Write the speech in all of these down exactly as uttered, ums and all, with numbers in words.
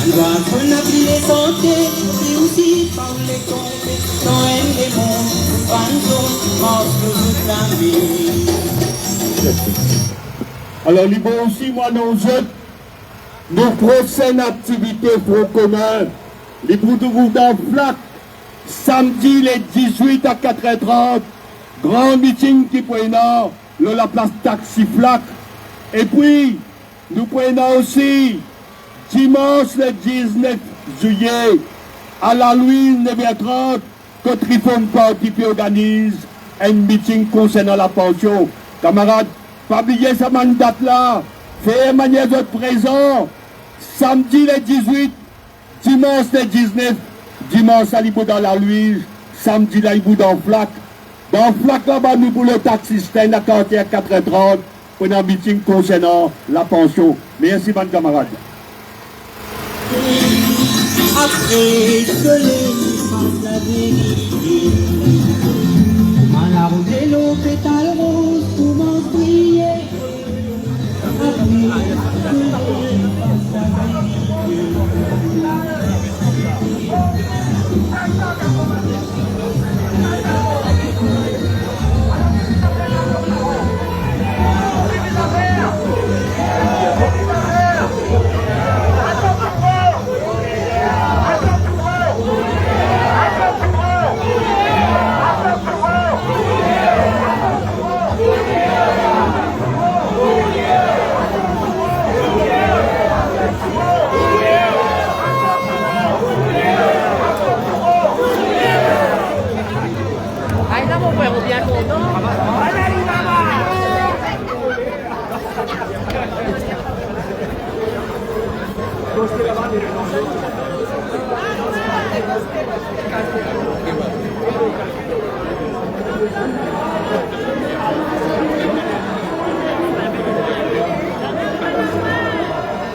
Li bann finn aplike sante, li osi pa oule tonbe, dan enn lemond, bann zom mars lor zot lame. Alor, li bon osi, mo anons zot, nou prosenn aktivite Front Commun, li pou trouv dan Flak, samdi le dizwit a katr er trant, gran miting ki pou ena lor laplas Taxi Flak. Epi, nou pou ena osi, dimans le diznef zilie, a Lalwiz, nef er trant, kot Reform Party pe organiz enn miting konsernan lapansion. Kamarad, pa bliye sa bann dat la, fer manier zot prezan, samdi le dizwit, dimans le diznef, dimans la li pou dan Lalwiz, samdi la li pou dan Flak. Dan Flak laba nou pou lor Taxi Stand a katr er, katr er trant, pou ena miting konsernan lapansion. Mersi bann kamarad. Apre soley pas laverite, kouma laroze lor petal roz koumans briye. Ay, la, mo frer, mo bien kontan.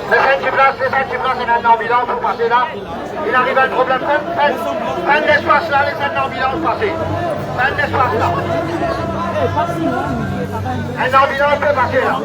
Les enn diplas, les enn diplas, ena enn lanbilans pou pase la. Li ariv enn problem, finn, finn, finn lespas la, les enn lanbilans pase. Finn lespas la. Enn lanbilans pe pase la.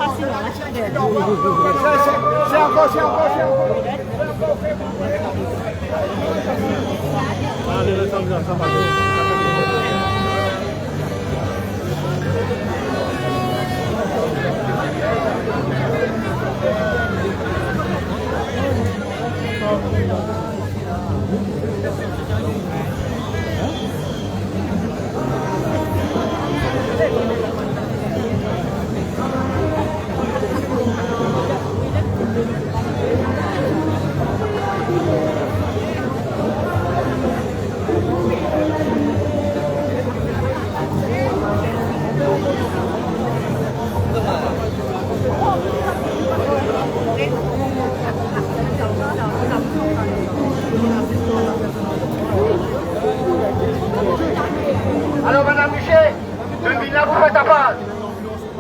Alor, madam, misie, nou vinn la pou fer tapaz.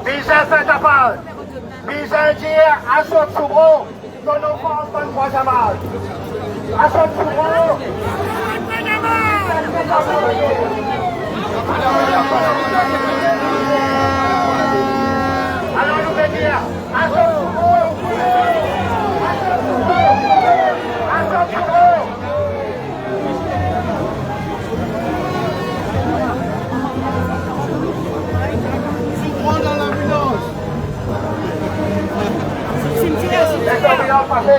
Bizin fer tapaz. Bizin dir, al sot Soubron. Donn nou fors, bann Bwazamaz. Al sot Soubron. Alor, nou pe dir, al sot Soubron. Al sot Soubron. Al sot Soubron. Soubron dan lanbilans. Simtier, simtier. Les anbilans pase.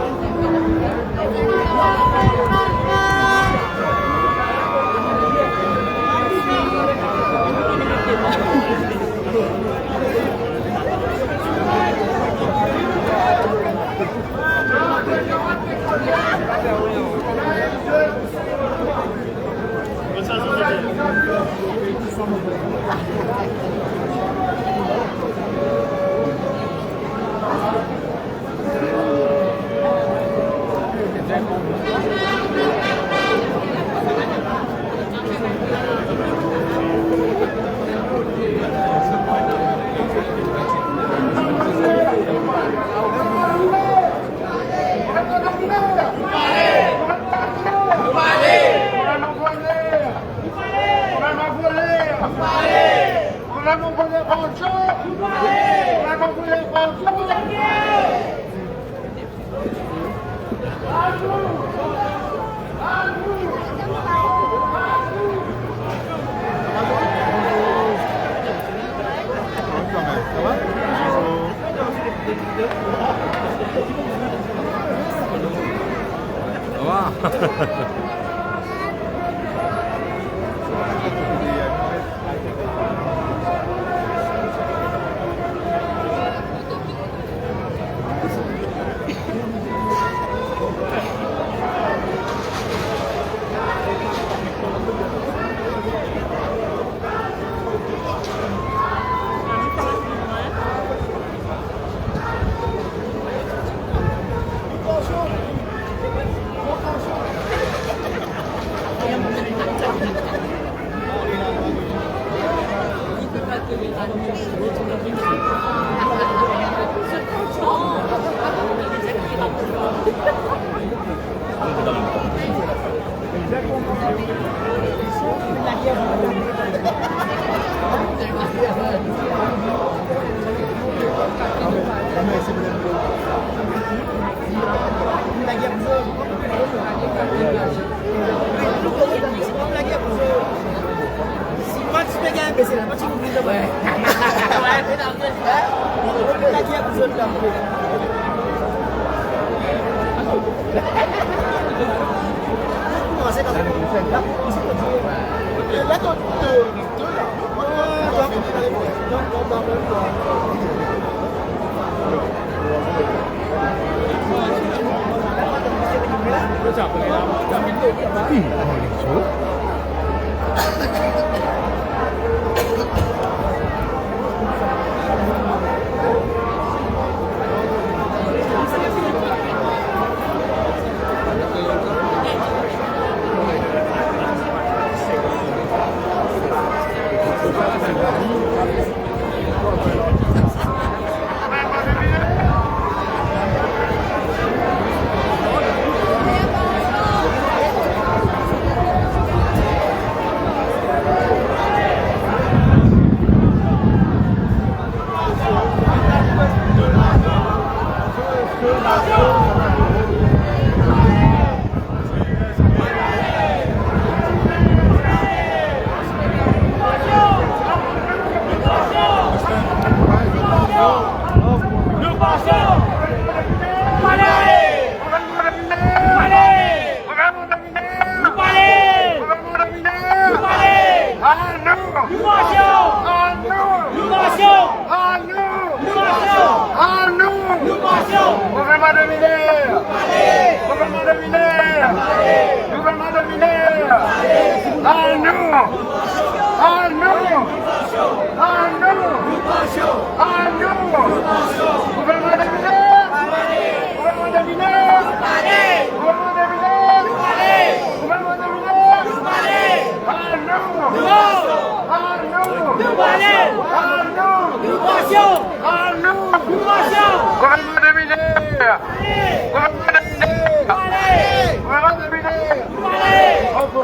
Nou pale! Nou pale! Nou pale! Ah non! Nou pale! Ah non! Nou pale! Ah non! Nou pale! Ah non! Nou pale! Gouvernement de mineurs! Gouvernement de mineurs! Gouvernement de mineurs! Ah non! Ah non! Ah non! Ah non! Gouvernement de mineurs! Gouvernement de mineurs! Gouvernement de mineurs! Gouvernement de mineurs! Ah non! Ah non! Ah non! Ah non! Gouvernement de mineurs! Gouvernement de mineurs! Gouvernement de mineurs! Bravo!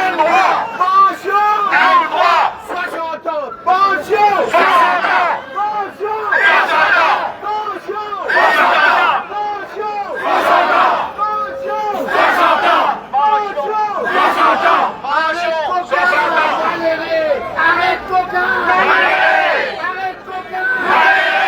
Même droit. Pension. Même droit. Soixante ans. Pension. Soixante ans. Pension. Soixante ans. Pension. Soixante ans. Pension. Soixante ans. Pension. Soixante ans. Pension. Soixante ans. Arrête coca. Arrête coca. Arrête coca.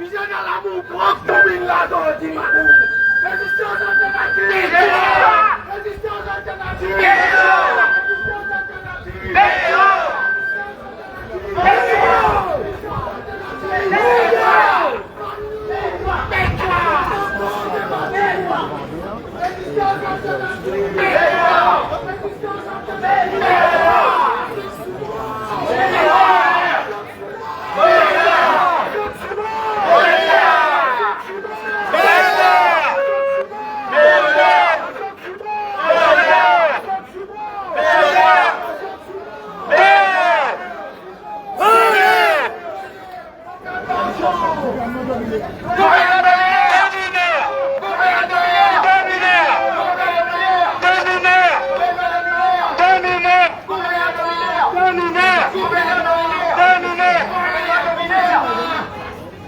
Vision à l'amour propre comme il l'a dans le Dimanou. Résistance alternative. Résistance alternative. Résistance alternative.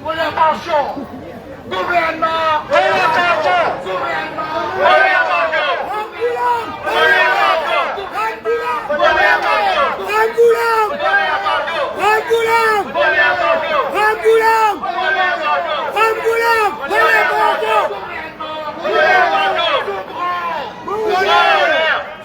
Première tension. Gouvernement. Première tension. Gouvernement. Première tension. Première tension. Première tension. Première tension. Première tension. Première tension. Première tension. Première tension. Première tension. Gouvernement. Gouvernement. Gouvernement.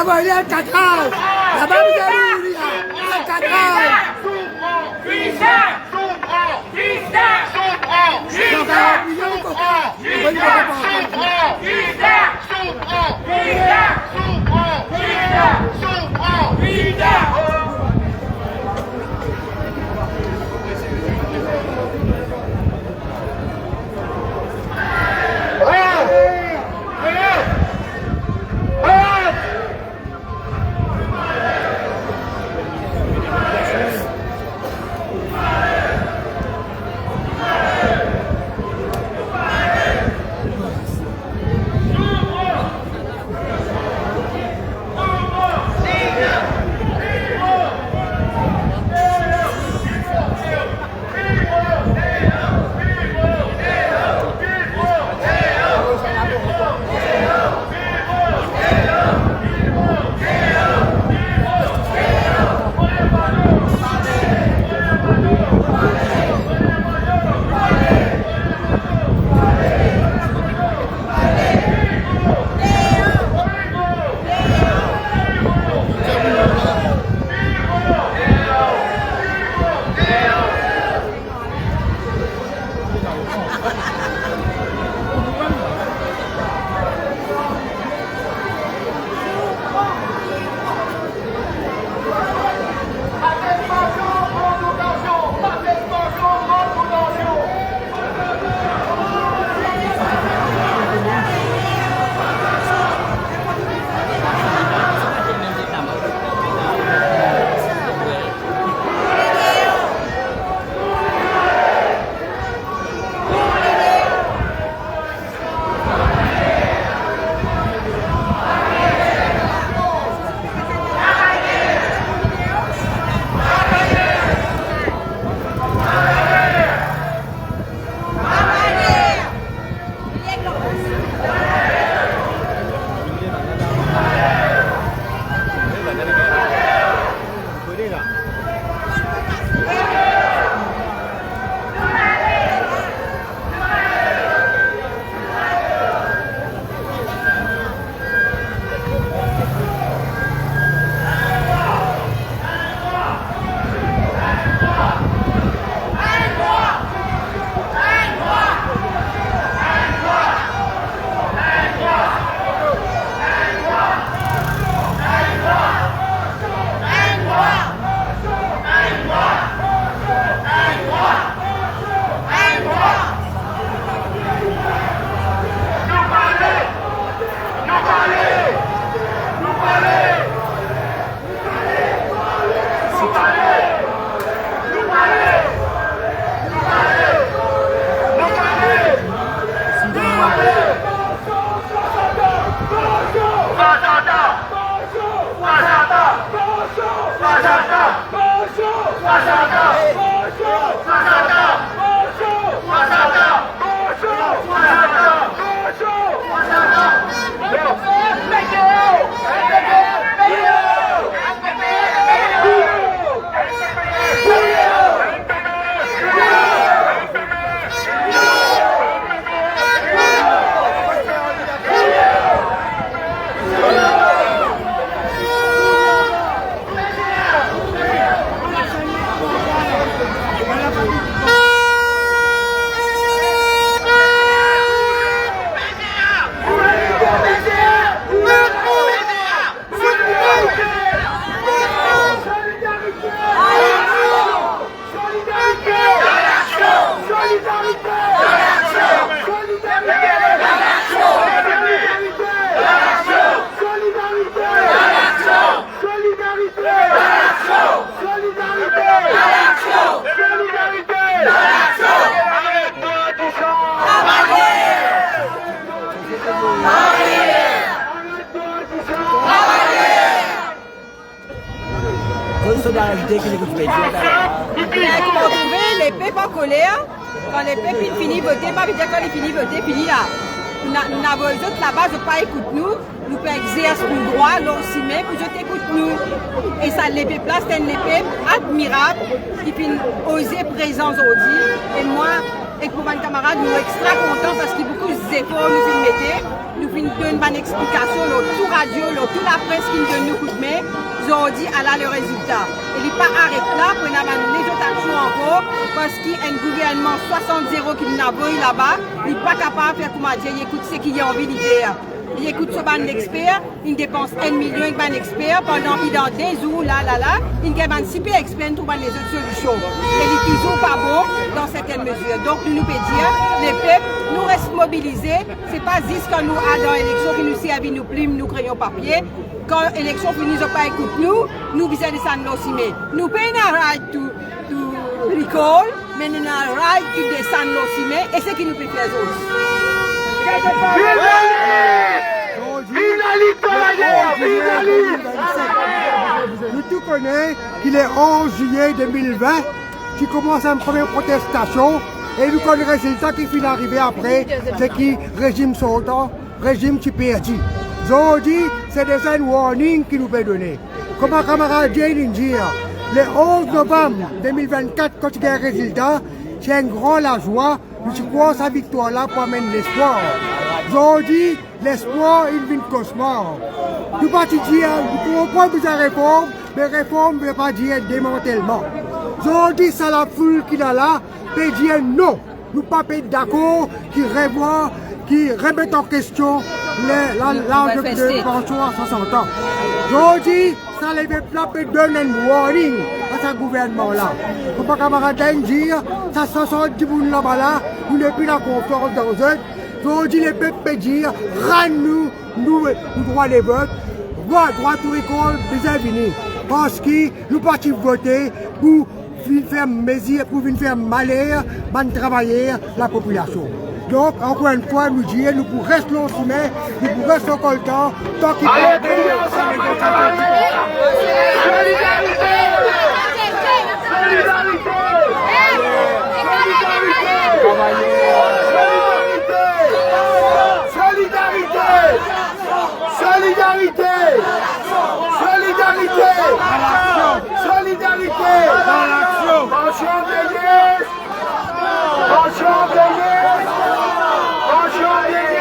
Voler al kaka. Laba bizin louvri, al kaka. Solidarité ! Solidarité ! Solidarité ! Solidarité ! Solidarité ! Arrête-toi, Toussaint ! Arrête-toi, Toussaint ! Kouma trouve, lepep an koler. Kan lepep inn fini vote, pa vedir kan li fini vote, fini la. Nou ena, nou ena avoy zot laba, zot pa ekout nou. Nou pe exers nou drwa lor sime pou zot ekout nou. E sa lepep la, se enn lepep admirab ki finn oze prezan zordi. E mwa ek mo bann kamarad, nou extra kontan parski boukou zefor nou finn Ete nou finn donn bann explikasion lor tou radio, lor tou lapres ki donn nou koudme. Zordi, ala le rezilta. E li pa aret la, pou ena bann lezot aksion ankor, parski enn gouvernman swasant zero ki nou avoy laba, li pa kapav fer, koumadir, li ekout seki li anvi li fer. Li ekout so bann exper, li depans enn milion ek bann exper, pandan ki dan de zour la, la, la, li gagn bann siper exper, trouv bann lezot solision. E li touzour pa bon dan sertenn mezir. Donk nou, nou pe dir, lepep, nou res mobilize, se pa zis kan nou al dan eleksion ki nou servi nou plim, nou kreyon, papie. Kan eleksion fini, zot pa ekout nou, nou bizin desann lor sime. Nou pena right to, to recall, me nou ena right ki desann lor sime, e seki nou pe fer zot. Viv Lalite! Viv Lalite! Viv Lalite! Nou tou kone ki le onz zilie de mil vin, ti koumans enn premie protestasion, e nou konn rezilta ki finn arive apre, se ki rezim sortan, rezim ti perdi. Zordi, se deza enn warning ki nou pe done. Kouma kamarad Jay inn dir, le onz novam de mil vinn-kat, kan ti gagn rezilta, ti enn gran lazwa, nou ti krwar sa viktwar la pou amenn lespwar. Zordi, lespwar inn vinn kosmar. Nou pa ti dir, nou konpran bizin reform, me reform ve pa dir demantelman. Zordi, sa lafoul ki la la pe dir non. Nou pa pe dakor ki revwar, ki remet an kestion le, la, laz de, de pansion a swasant an. Zordi, sa lepep la pe donn enn warning a sa gouvernman la. Kouma kamarad la inn dir, sa swasant dimoun laba la, nou nepli ena konfians dan zot. Zordi, lepep pe dir, rann nou, nou, nou drwa de vot, drwa, drwa to recall bizin vini. Parski nou pa ti vote pou vinn fer mezir, pou vinn fer maler bann travayer lapopilasion. Donk, ankor enn fwa, nou dir, nou pou res lor sime, nou pou res lor koltan, tanki... Ale, peye ansanm, travayer! Solidarite! Solidarite! Solidarite! Solidarite! Solidarite! Solidarite! Solidarite! Pansion veyez! Pansion veyez! Pansion veyez!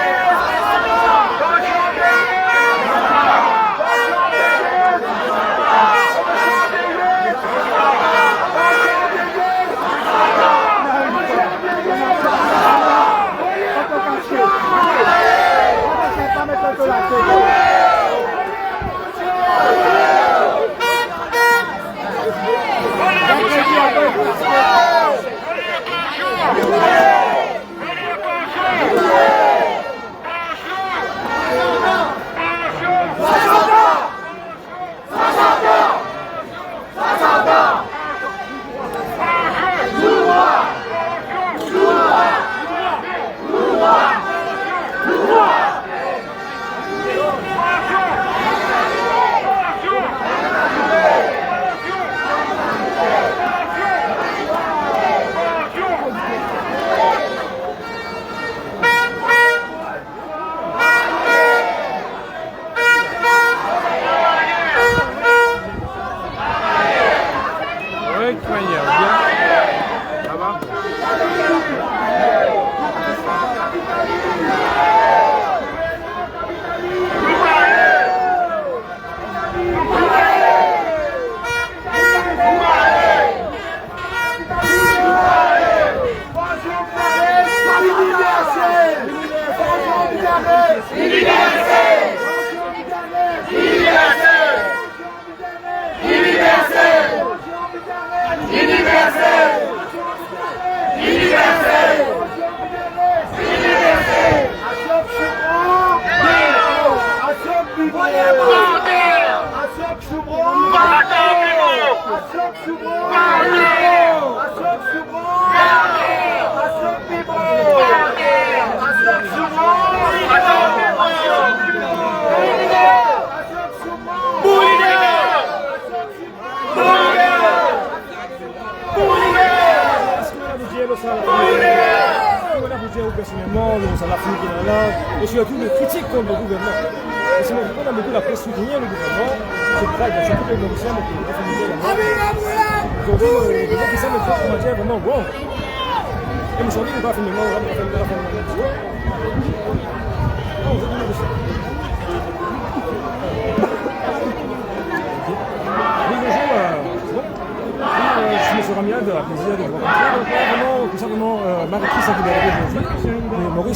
Oui, Kenya, bien. Ça va ? Eski nou ena pou dir lor sa, eski nou ena pou dir ou personelman, lor sa lafoul ki ena la, e sirtou de kritik kont le gouvernman? E si nou, nou ena boukou lapres soutenir le gouvernman, se vremem, sirtou le Morisien, mo pe defann laba. Zordi, mo, mo pe dir, mo trouv sa, mo trouv sa vreman wrong. E mo santi nou pa finn, nou pa finn, nou pa finn, nou pa finn.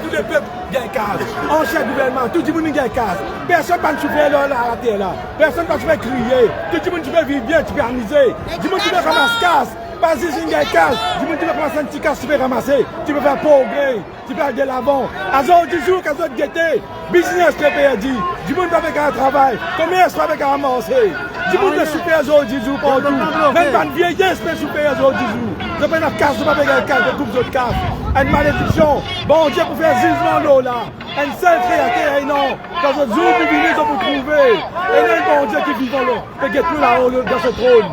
Tou lepep gagn kaz. Ansien gouvernman, tou dimoun inn gagn kaz. Personn pa'nn soufer lor la, later la. Personn pa ti pe kriye. Tou dimoun ti pe viv bien, ti pe amize. Dimoun ti pe ramas kaz. Pa zis inn gagn kaz. Dimoun ti pe ramas enn ti kaz, ti pe ramase. Ti pe fer progre. Ti pe al delavan. Azordi zour, kan zot gete, biznes pe perdi. Dimoun pa pe kapav travay. Komers pa pe kapav marse. Dimoun pe soufer zordi zour partou. Mem bann vieyes pe soufer zordi zour. Zot pena kaz, zot pa pe gagn kaz, zot koup zot kaz. Enn malediksion. Bondie pou fer zizman lor la. Enn sel Kreater ena. Kan zot zour pou vini, zot pou trouve. Ena enn Bondie ki vivan la, pe get nou lao dan so tronn.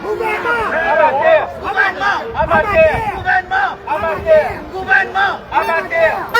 Gouvernement! Gouvernement! Gouvernement! Gouvernement! Gouvernement! Gouvernement! Gouvernement!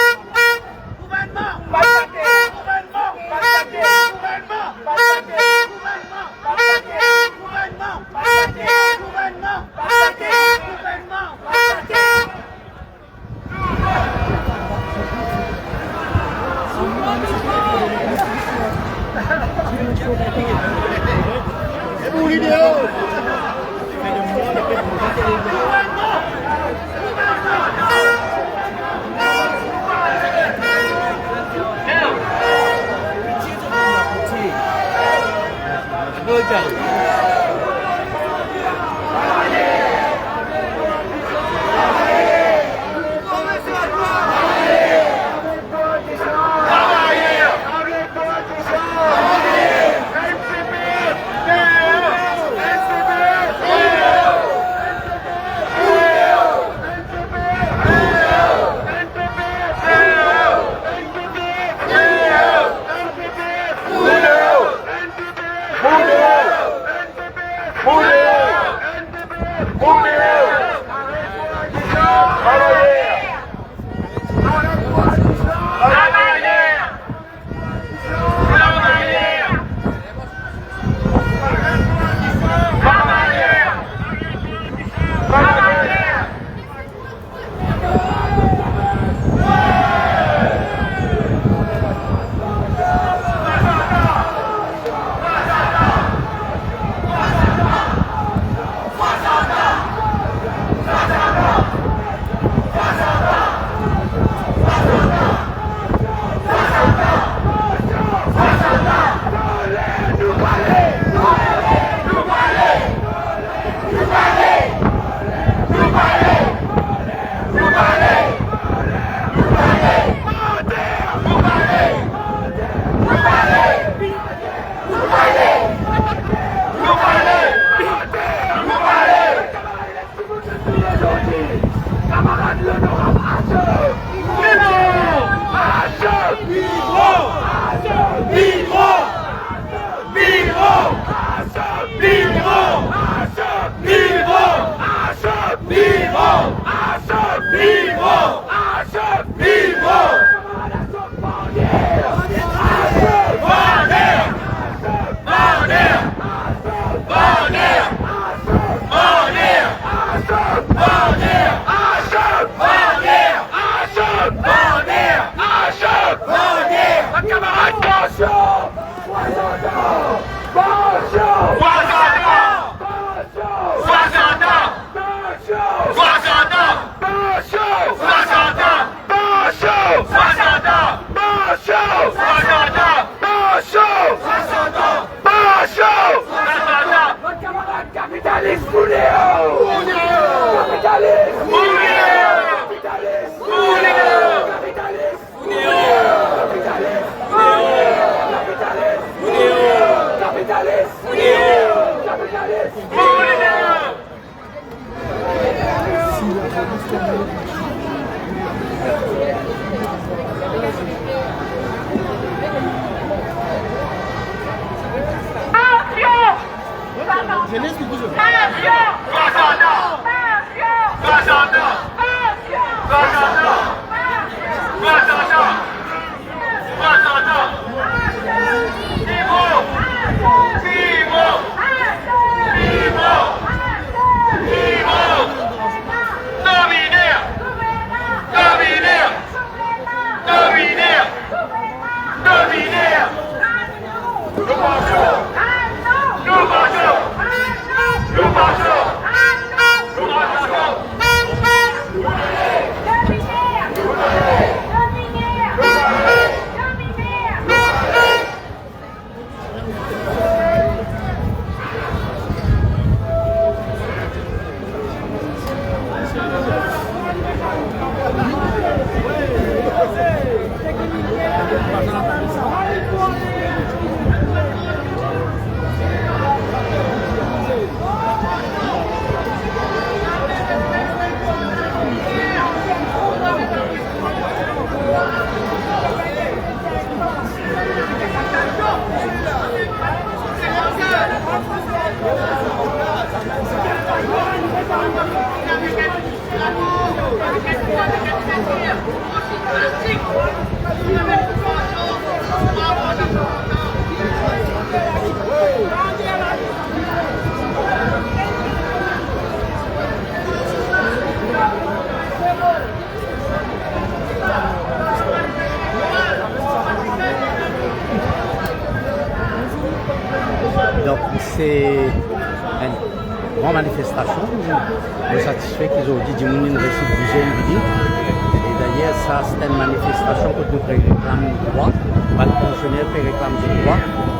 Donk, se enn gran manifestasion. Nou satisfe ki zordi dimoun inn resi bouze, inn vini. E dayer, sa, se enn manifestasion kot nou pe reklam drwa, bann pansyoner pe reklam zot drwa,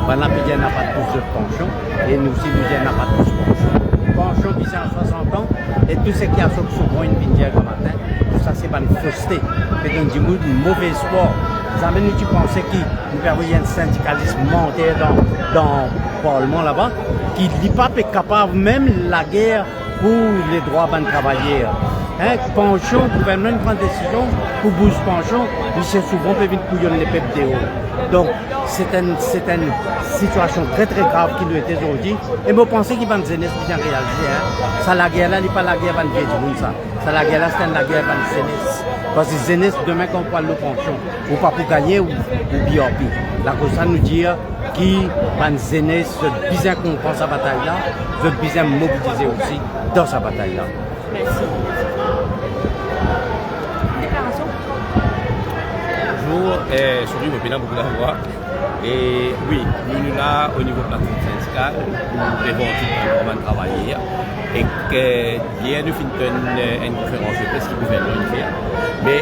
bannla pe dir napa plis zot pansion, e nou osi nou dir napa plis pansion. Pansion bizin a swasant an, e tou seki a sot souvan inn vinn dir gramatin, tou sa se bann foste, pe donn dimoun move espwar. Zame nou ti panse ki nou pe avoy enn sindikalis manter dan, dan parlman laba, ki li pa pe kapav mem lager pou ledrwa bann travayer. Hein, pansion, gouvernman inn pran desizion pou bouz pansion, misie souvan pe vinn kouyonn lepep deor. Donk, se enn, se enn sitiasion tre, tre grav ki nou ete zordi, e mo panse ki bann zenes bizin realize, hein. Sa lager la, li pa lager bann vie dimoun sa. Sa lager la, se enn lager bann zenes. Parski zenes, demin, kan ou pou al lor pansion, ou pa pou gagne, ou, ou B R P. Lakoz sa nou dir ki bann zenes, zot bizin konpran sa batay la, zot bizin mobilize osi dan sa batay la. Mersi. Deklarasion. Bonzour, eh, sori, mo pena boukou lavwa. E wi, nou, nou la o nivo platform sindikal pou revandike bann travayer. Ek, eh, yer nou finn tann, eh, enn konferans de pres ki gouvernman inn fer. Me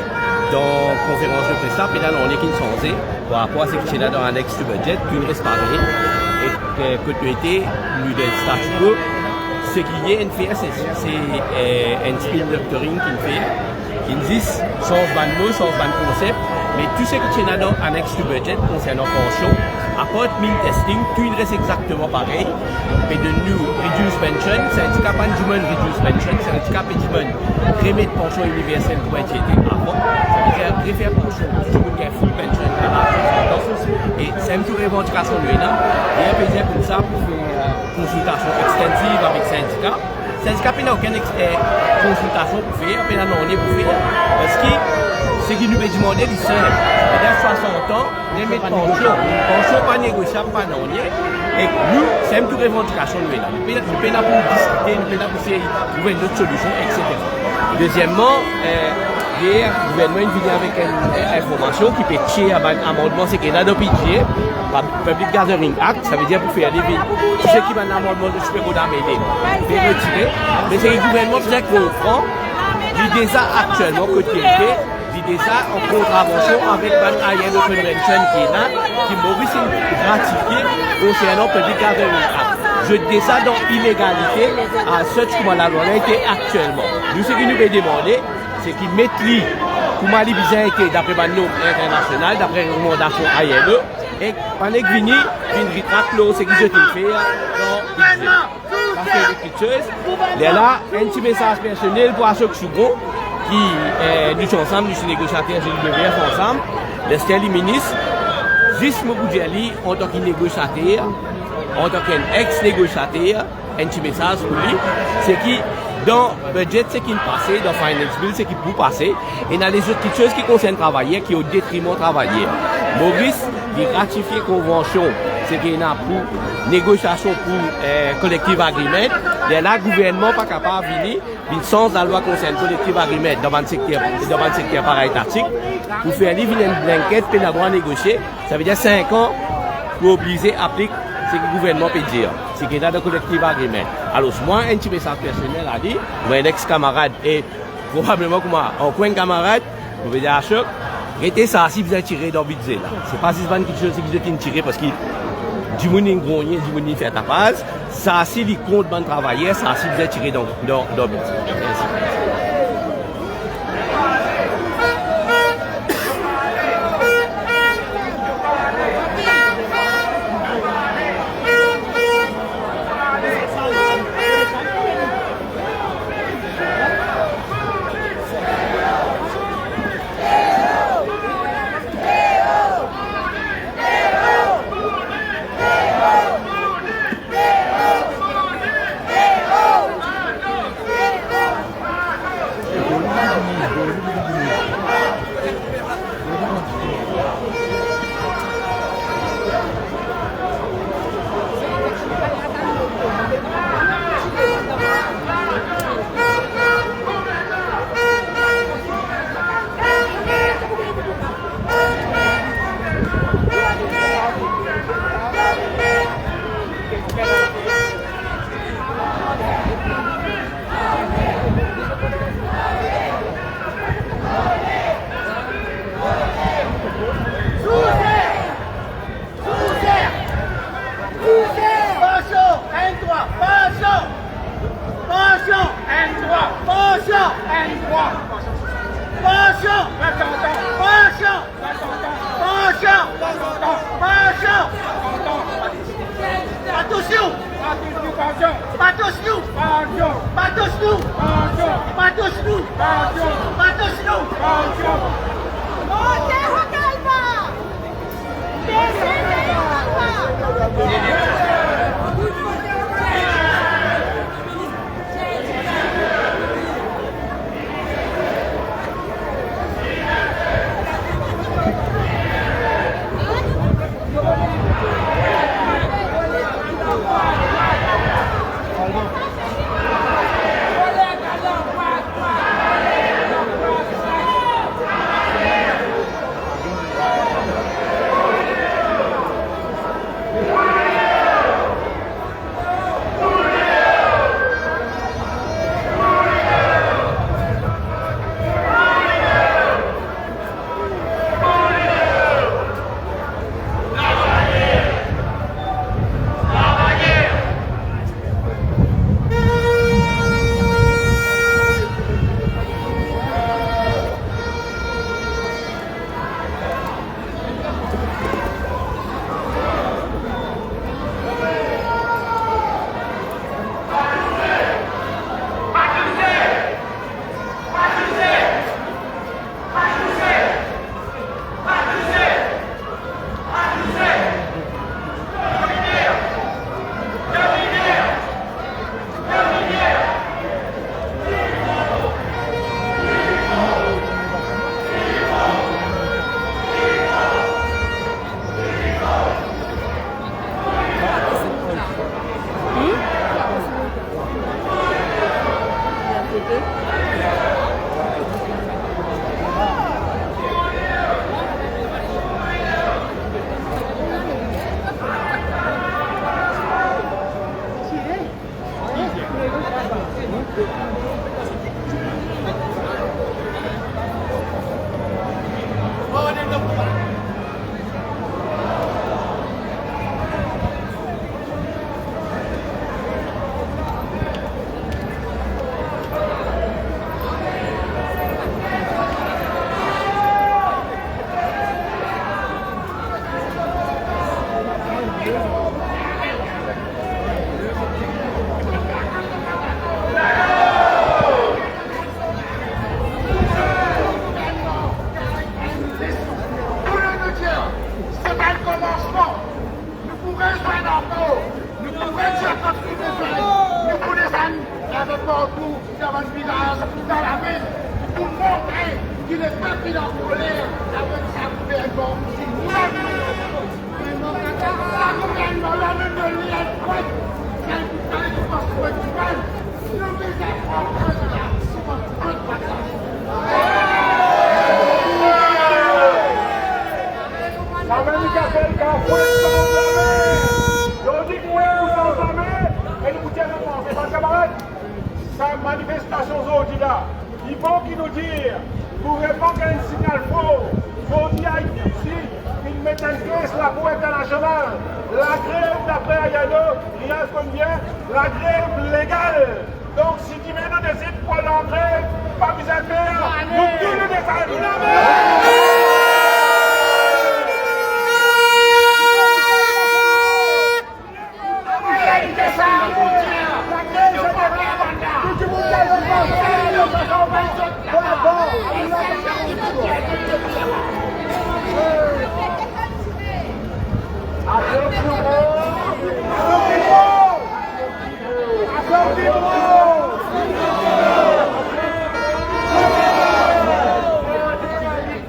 dan konferans de pres la, pena nanye ki'nn sanze par rapor a seki ti ena dan annex to budget, tou inn res parey. Ek, eh, kot nou ete, nou dan statu quo, seki inn fer, se, se, eh, enn spin doctoring ki'nn fer. Inn zis sanz bann mo, sanz bann konsep, me tou seki ti ena dan annex to budget konsernan pansion, apart meal testing, tou inn res exakteman parey. Pe donn nou reduced pension, sindika pa'nn demann reduced pension, sindika pe demann remet pansion iniversel kouma ti ete avan, savedir refer pansion, tou dimoun gagn full pension, e sa enn tou revandikasion nou ena, e nou pe dir koumsa pou fer, eh, konsiltasion extensiv avek sindika. Sindika pena okenn ex-, eh, konsiltasion pou fer, pena nanye pou fer, parski seki nou pe demande li sinp. Savedir swasant an, remet pansion. Pansion pa negosiab, pa nanye. E nou, se enn tou revandikasion nou ena. Nou pena, nou pena pou diskite, nou pena pou sey trouv enn lot solision, etsetera. Dezieman, eh, yer, gouvernman inn vini avek enn, enn informasion ki pe tir bann amandman seki ena dan budget, pa Public Gathering Act, savedir pou fer leve tou seki bann amandman nou ti pe rod amene, pe retire. Me seki gouvernman bizin konpran, li deza aktielman kot li ete, li deza an kontravansion avek bann higher convention ki ena, ki Moris inn ratifie konsernan Public Gathering Act. Zot deza dan ilegalite, a such kouma lalwa la ete aktielman. Nou, seki nou pe demande, seki met li kouma li bizin ete dapre bann norm internasional, dapre rekomandasion I L O, e pa nek vini, vinn ritrak lor seki zot inn fer dan bidze. Sa se enn kiksoz. Lerla, enn ti mesaz personel pou Ashok Soubron, Ki, eh, nou ti ansam, nou ti negosiater G W F ansam, leske li minis, zis mo pou dir li, antan ki negosiater, antan ki enn ex-negosiater, enn ti mesaz pou li, se ki dan budget seki pase, dan finance bill seki pou pase, ena lezot kiksoz ki konsern travayer ki o detriman travayer. Moris, li ratifie konvansion, seki ena pou negosiasion pou, eh, collective agreement, lerla gouvernman pa kapav vini, vinn sanz lalwa konsern collective agreement dan bann sekter, dan bann sekter paraetatik, pou fer li vinn enn blanket pe ena drwa negosie, savedir sink an pou oblize aplik seki gouvernman pe dir, seki ena dan collective agreement. Alor, mwa, enn ti mesaz personel a li, mo enn ex-kamarad e probableman kouma ankor enn kamarad, mo pe dir Ashok, rete sa si bizin tire dan bidze la. Se pa zis bann kiksoz ki bizin tire, parski dimoun inn grogne, dimoun inn fer tapaz, sa si li kont bann travayer, sa si bizin tire dan, dan, dan bidze. Mersi. Pansion, enn, trwa, pansion! Pansion, enn, trwa, pansion, enn, trwa! Pansion, pansion, pansion! Pansion! Pansion! Pansion! Pa tous nou! Pa tous nou! Pansion! Pa tous nou! Pansion! Pa tous nou! Pansion! Pa tous nou! Pansion! Pa tous nou! Pansion! Monte Rokalba! Descendez Rokalba! Ki lepep inn ankoler avek sa gouvernman, si nou la nou ena sa gouvernman la, nou ena li enn pwet, enn pwet, enn pwet, enn pwet. Nou bizin pran pwet la, si nou pran pwet la. Lamem li kapav fer pwet san lame. Zordi nou fer pwet san lame, e nou pou tir nou panse, bann kamarad. Sa manifestasion zordi la, li bon ki nou dir, gouverneman gagn signal for. Zordi Ayiti isi, finn met enn kes Lakour Internasional. Lagrev dapre Arellano, li al konbien, lagrev legal. Donk, si dime nou desid pou al an grev, pa bizin per, nou tou nou desann.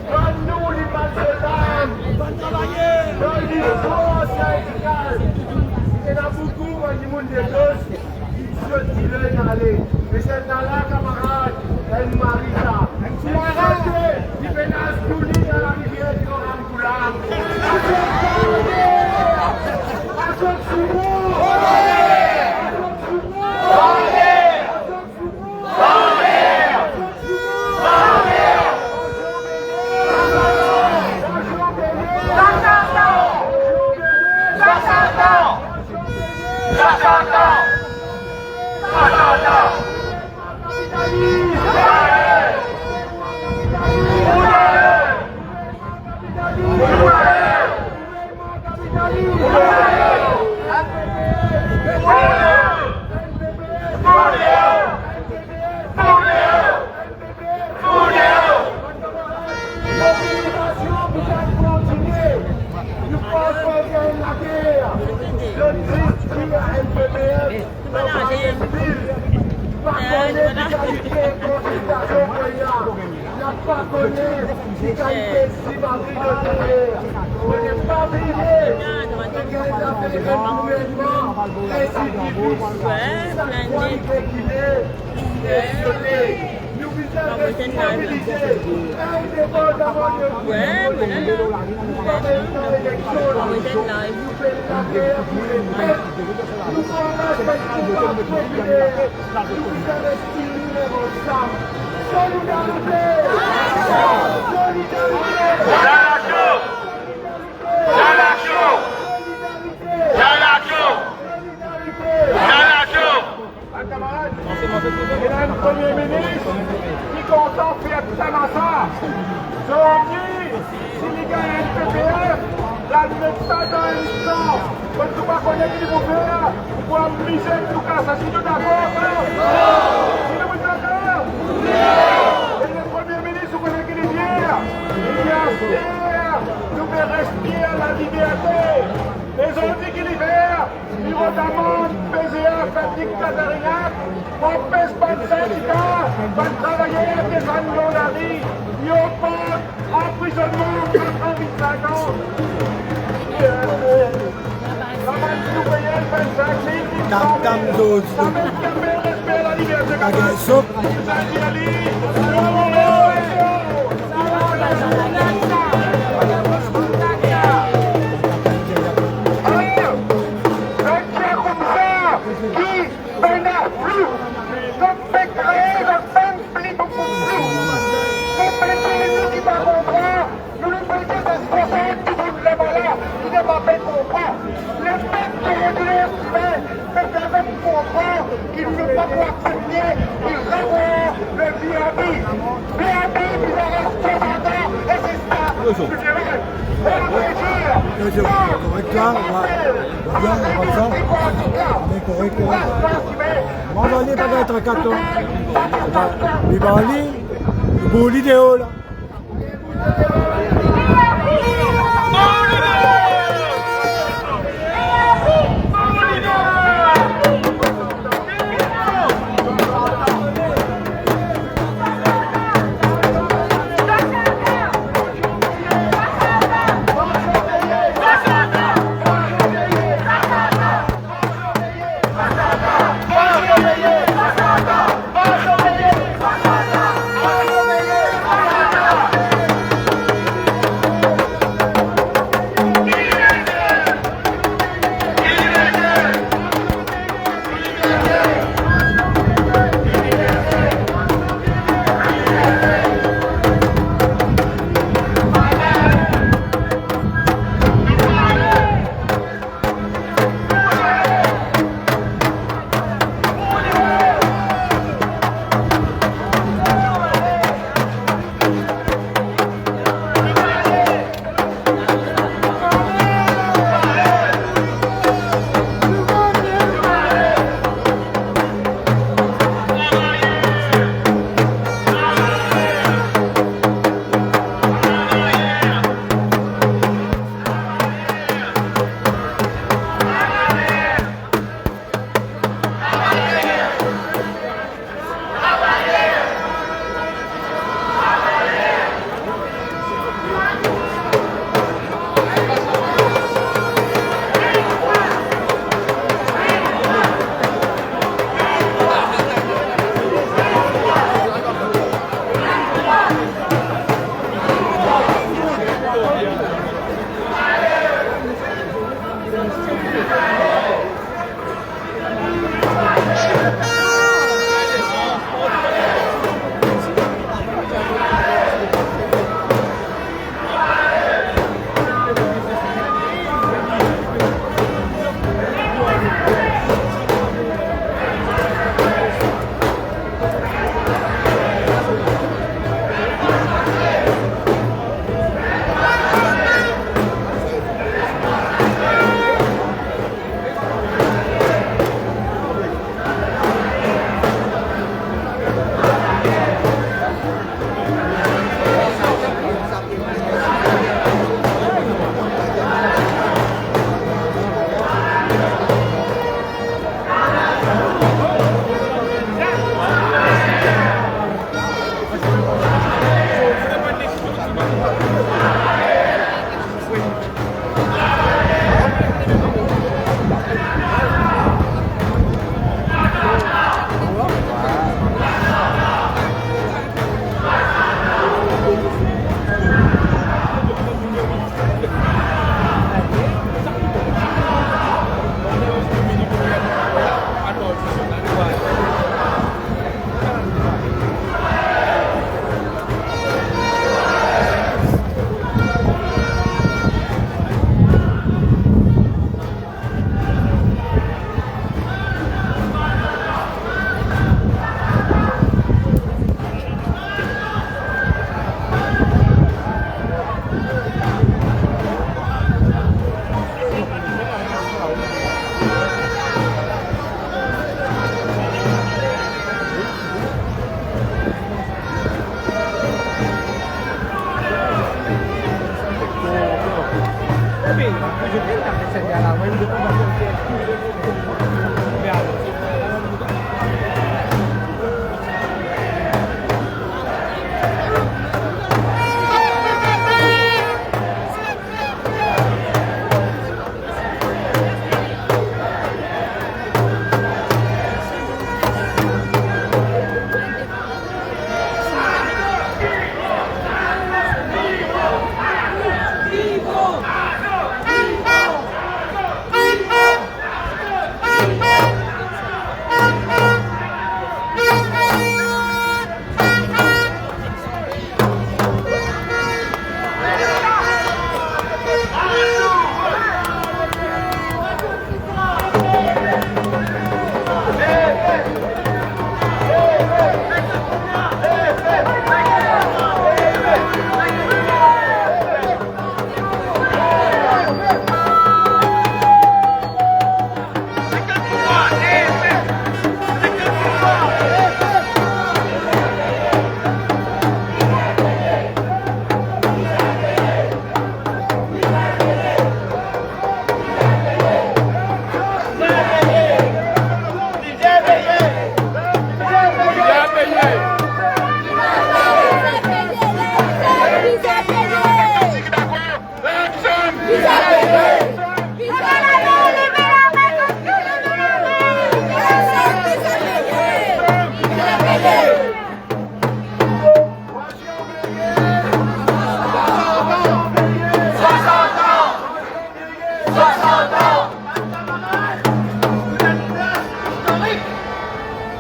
Bann nou, li bann sotan, bann travayer, bann listwar sindikal. Ena boukou bann dimoun de gos ki sot diler ale. Me sannla, kamarad, enn mari sa. Enn mari sa. Li menas touzour dan larivier Gran Angoula. Azot soumou! Azot soumou! Mobilizasion bizin kontinie. Nou pa pou gagn lager. Zot zis dir MPPF, nou pa enn pil. Pa kone ki kalite konsiltasion pou ena. Nou pa kone ki kalite simari nou trouve. Mo pa bliye, nou gagn lafer enn gouvernman residivis. Sak fwa li dekline, Mobilizasyon, mobilizasyon. Wi, wi, wi. Solidarité. Solidarité. Solidarité. Solidarité. Bann kamarad, ena enn Premie Minis ki kontan fer tanasa. Zordi, si li gagn MPPF, li al met sa dan enn listan. Kot nou pa kone ki li pou fer, nou pou amize nou kas, si nou dakor, si nou dakor. E le Premie Minis, ou kone ki li dir? Li dir, aster nou pe respir laliberte. E zordi ki li fer? Li rod amann PGF enn diktaterina, anpes bann sindika, bann travayer desann lor lari, li oport anprizonnman katran-vinn-sink an. Lamann souveyer vinn-sink mil, vinn-sink mil. Tam, tam, zot. Sa mem ki apel respir laliberte. Agresyon. Sa dir li, Alor, zot dir koumsa ki pena flou, zot pe kree zot mem pli boukou flou. Zot pe dir nou ki pa konpran, nou, nou pe dir zot konpran, tou dimoun laba la, ki napa pe konpran. Lepep pe regle sime, me zot konpran ki nou pa pou aksepte ki revwar le V I P. V I P bizin res trwa an e se sa nou demann. Korek la, la, bien, konmsa. On est correct, correct. Bon, on va aller dans le tracas, toi. Li pa ale, li boule deor la.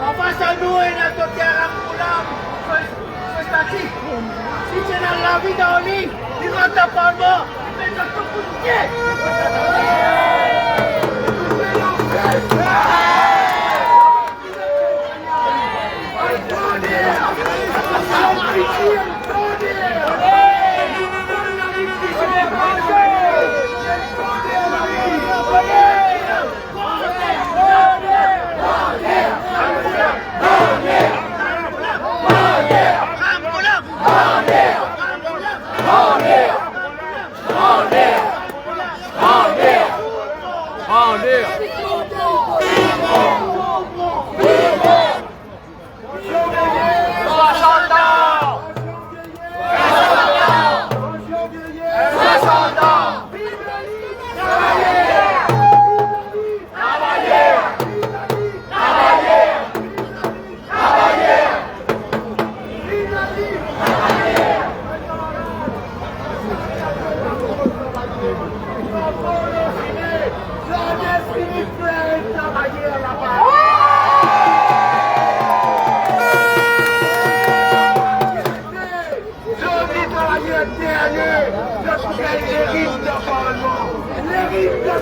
Anfas a nou, ena Dokter Rampoulaye, so, so stati. Si ti ena lavi dan li, li rant dan palman, li met zot tou kout pie. Zordi travayer dernie, zot pou gagn lerim dan palman. Lerim dan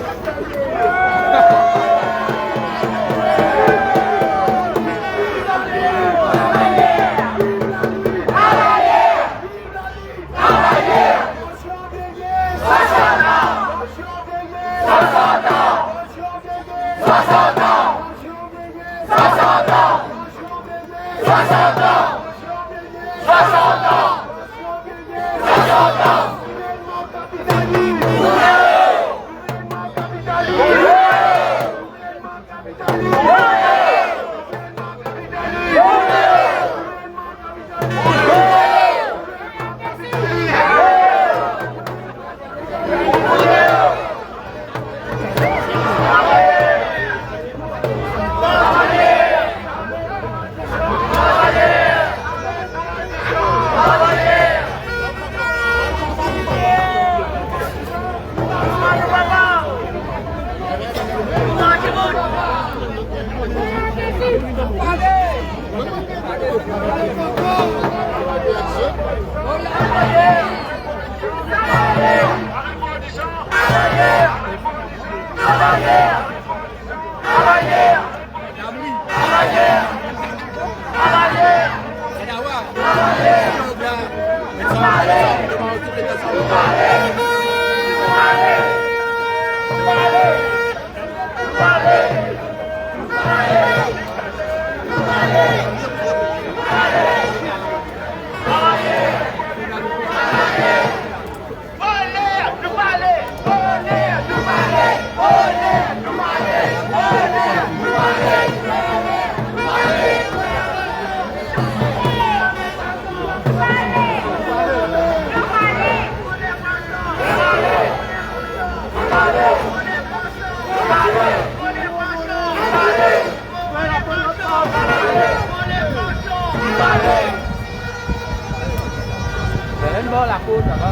Enn bor lakoz laba.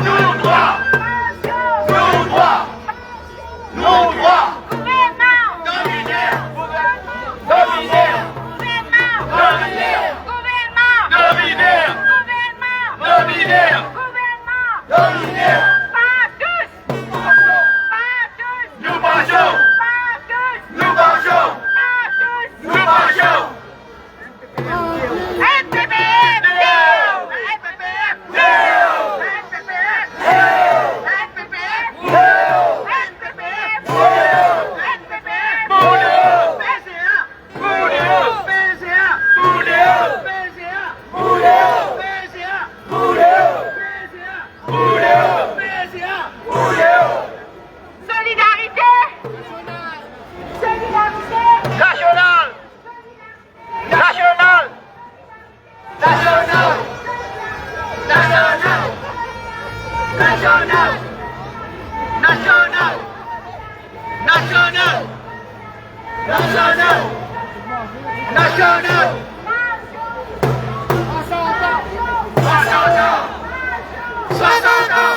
Nos droits. Nos droits. Gouvernement. Dominer. Dominer. Gouvernement. Dominer. Gouvernement. Dominer. Gouvernement. Dominer. Gouvernement. Dominer. Pas tous. Pas tous. Nou pa sov. Pas tous. Nou pa sov. Pas tous. Nou pa sov. L P P F, dehors ! L P P F, dehors ! L P P F, dehors ! L P P F, dehors ! L P P F, dehors ! L P P F, dehors ! P C A, dehors ! P C A, dehors ! P C A, dehors ! P C A, dehors ! P C A, dehors ! Solidarité ! Solidarité ! Nasional ! Nasional ! Nasional ! Nasional ! Nasional ! Nasional ! Nasional ! Swasant an ! Swasant an ! Swasant an !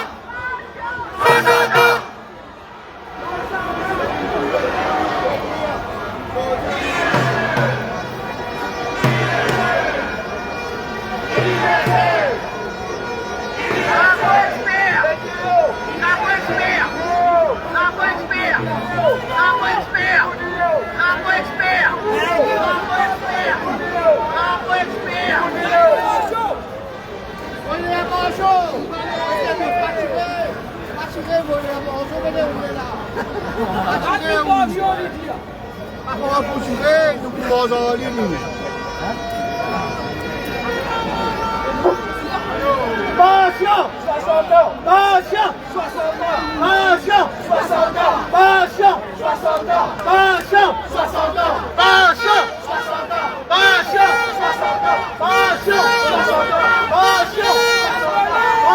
Fatige, fatige, fatige, vole, vole, vole la. Fatige, wi. Akoz pou tire, nou pou manz ali, nou. Pasyan! Swasant an! Pasyan! Swasant an! Pasyan! Swasant an! Pasyan! Swasant an! Pasyan! Swasant an! Pasyan! Swasant an! Pasyan! Swasant an! Pasyan! Swasant an! Pasyan! Swasant an!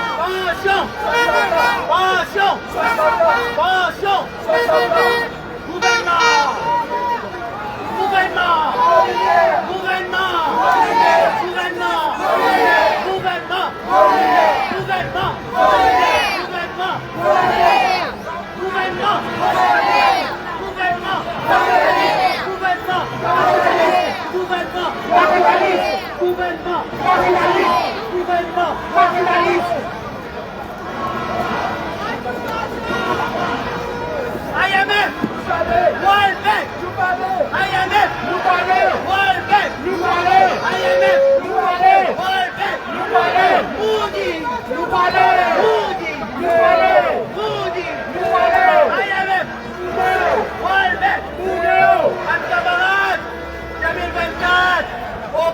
Pasyan! Swasant an! Pasyan! Swasant an! Pasyan! Swasant an! Gouvernman! Gouvernman! Gouvernman! I M F, World Bank, I M F, World Bank, I M F, World Bank, Moody, Moody, Moody, I M F, World Bank, bann kamarad, de mil vennkat, on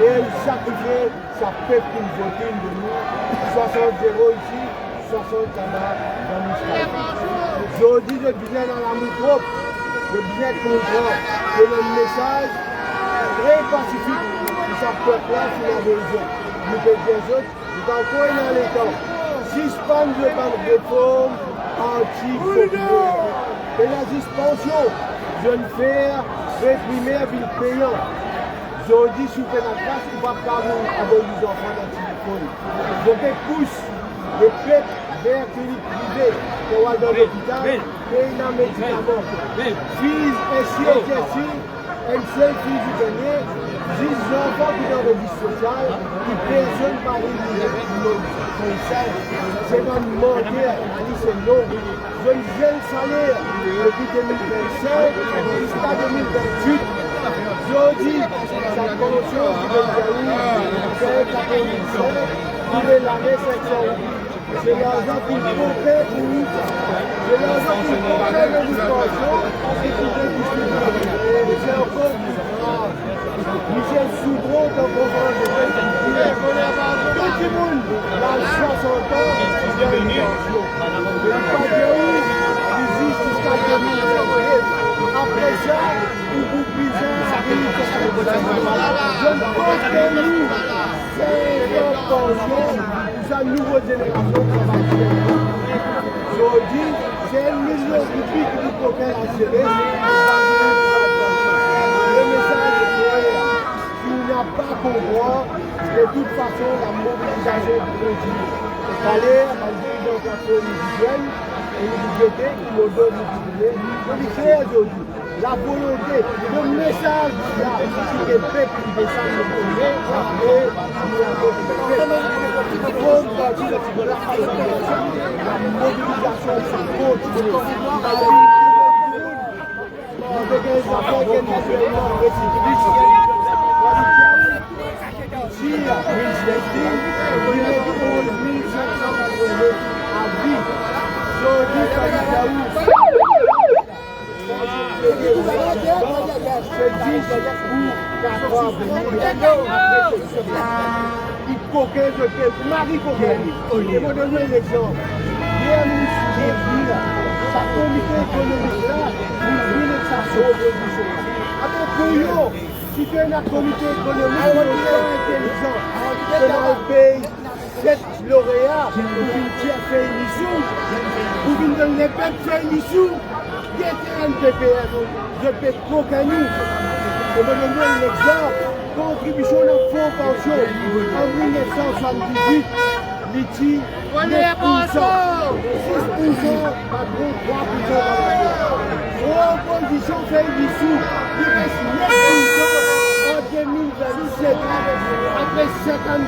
e ou sakrifie sa pep ki vinn vot nou, swasant zero isi, swasant laba dan Miskal. Zordi zot bizin ena lamour trop, zot bizin konpran ke nou enn mesaz tre pasifik ki sa pep la finn avoy zot. Nou pe dir zot, nou pa ankor ena letan. Sispann zot bann reform anti-popiler. Pena sispansion, zot inn fer primer vinn peyan. Zordi, si ou pena kras, ou pa kapav avoy ou zanfan dan ti lekol. Zot pe pous lepep ver klinik prive pou al dan lopital, pey ena medikaman. Fiz esi ek esi, enn sel fiz ou gagne, Zis zanfan ki dan rezo sosial, ki personn pa reyini, se bann manter, la lis long. Zot zenn saler depi de mil vinn-sink ziska de mil vinn-wit. Zordi, sa pansion ki pe dir ou, se katorevin-sink, ki pe lane sink san roupi. Se larzan ki pou pe pou ou sa. Se larzan ki pou pe pou ou pansion, e ki pe distribie. Se ankor pli grav. Misie Soudron dan konferans de pres, li dir, tou dimoun, laz swasant an, li gagn pansion. Me li pa dir ou, li zis ziska de mil vinn-nef. Apre sa, ou pou bizin ariv. Zot pran pei ou, se pansion. Sa nouvo zenerasion travay fer. Zordi, se enn milion roupi ki pou kokin lazenes. Le mesaz e kler, si ou napa konpran, de tout fason, lamobilizasion pou kontinie. Taler, bann diriz dan platform individiel, e nou pou gete ki mo done nou pou tounen, pou li kler zordi. Lavolonte, le mesaz ki la, se ki pep ki desann le pwozye, e nou lakonpagn pep. Kom parti, lamobilizasion, sa kontinie. Avek enn zafer ki ena tellement residivis. Dir, li met onz mil sink san katreven a vi. Zordi, sa li dir ou. Se zis pou kapav vini. Li kokin zot pe, mari kokin li. E mo donn ou enn lexanp. Yer nou ti vinn la, sa komite ekonomik la, nou vinn ek sa propozision. Abe, koyon, si to ena komite ekonomik, to pa intelizan, to al pey set lorea pou vinn tir fey lisou, pou vinn donn lepep fey lisou. Gete enn P P R, zot pe kokin nou. E mo donn ou enn lexanp, kontribision dan fon pansion an mil nef san swasann-diz-wit, li ti nef poursan, sis poursan patron, trwa poursan travayer. Propozision fey lisou, li res nef poursan an de mil vinn-set, apre senkant,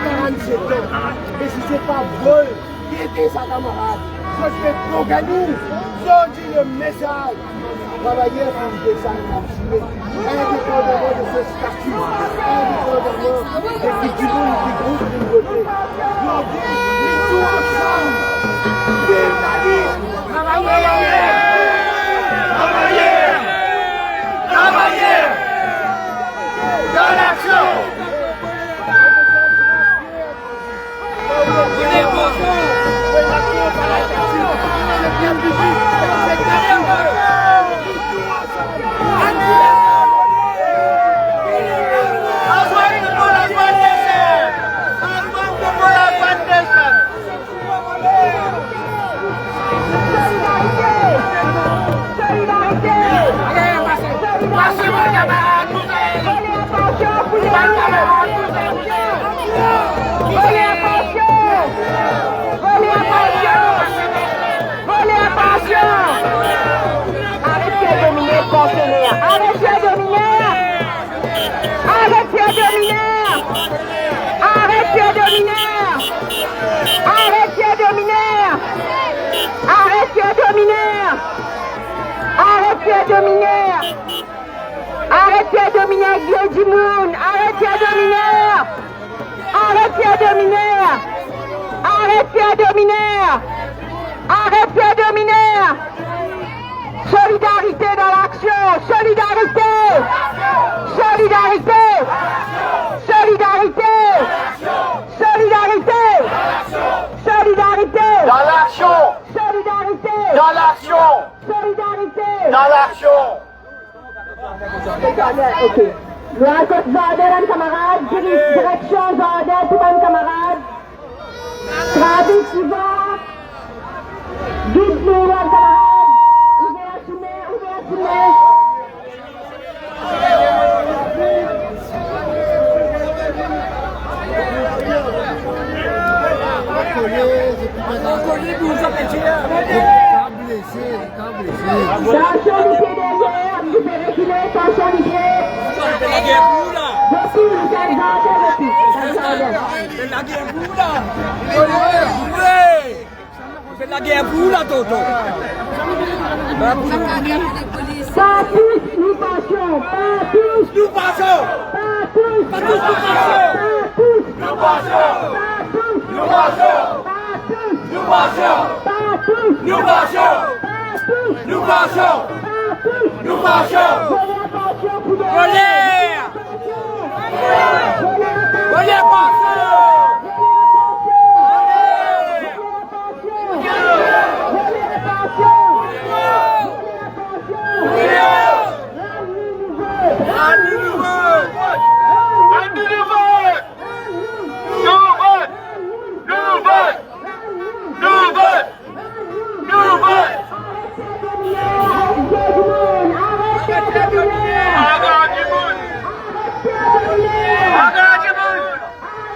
karann-set an. Me si se pa vol, gete sa kamarad, zot pe kokin nou. Zordi le mesaz, travayer finn desann, indepandaman de so stati, indepandaman de ki dimoun, ki group li vote. Zordi, nou tou ansam. Viv lalit! Travayer! Travayer! Travayer! Dan laksion! Solidarité ! Solidarité ! Solidarité ! Voler pansion pou lerwa! Voler pansion! Voler pansion! Voler pansion! Aret fer domine pansioner! Aret fer domine! Aret fer domine! Aret fer domine! Aret fer domine! Aret fer domine! Aret fer domine! Aret fer domine vie dimoun! Aret fer domine! Aret fer domine! Aret fer domine! Aret fer domine! Solidarité dans l'action! Solidarité! Solidarité! Solidarité! Solidarité! Solidarité! Dans l'action! Solidarité! Dans l'action! Solidarité! Dans l'action! Ok. Nou al kot zarden, bann kamarad, dir-, direksion zarden, tou bann kamarad. Trafik ki va. Gid nou, bann kamarad. Ouver lasime, ouver lasime. Tansion lipie deryer, nou pe rekile, tansion lipie. Fè lager pou la. Fè lager pou la, tonton. Partous nou pason, partous nou pason. Partous nou pason. Partous nou pason. Partous nou pason. Partous nou pason. Partous nou pason. Partous nou pason. Partous nou pason. Voler pansion pou Denis. Voler! Voler pansion! Voler! Voler! Voler! Voler! Nou vot! Nou vot! Nou vot! Nou vot! Nou vot! Aret Pierre Domiler! Aret Pierre Domiler! Aret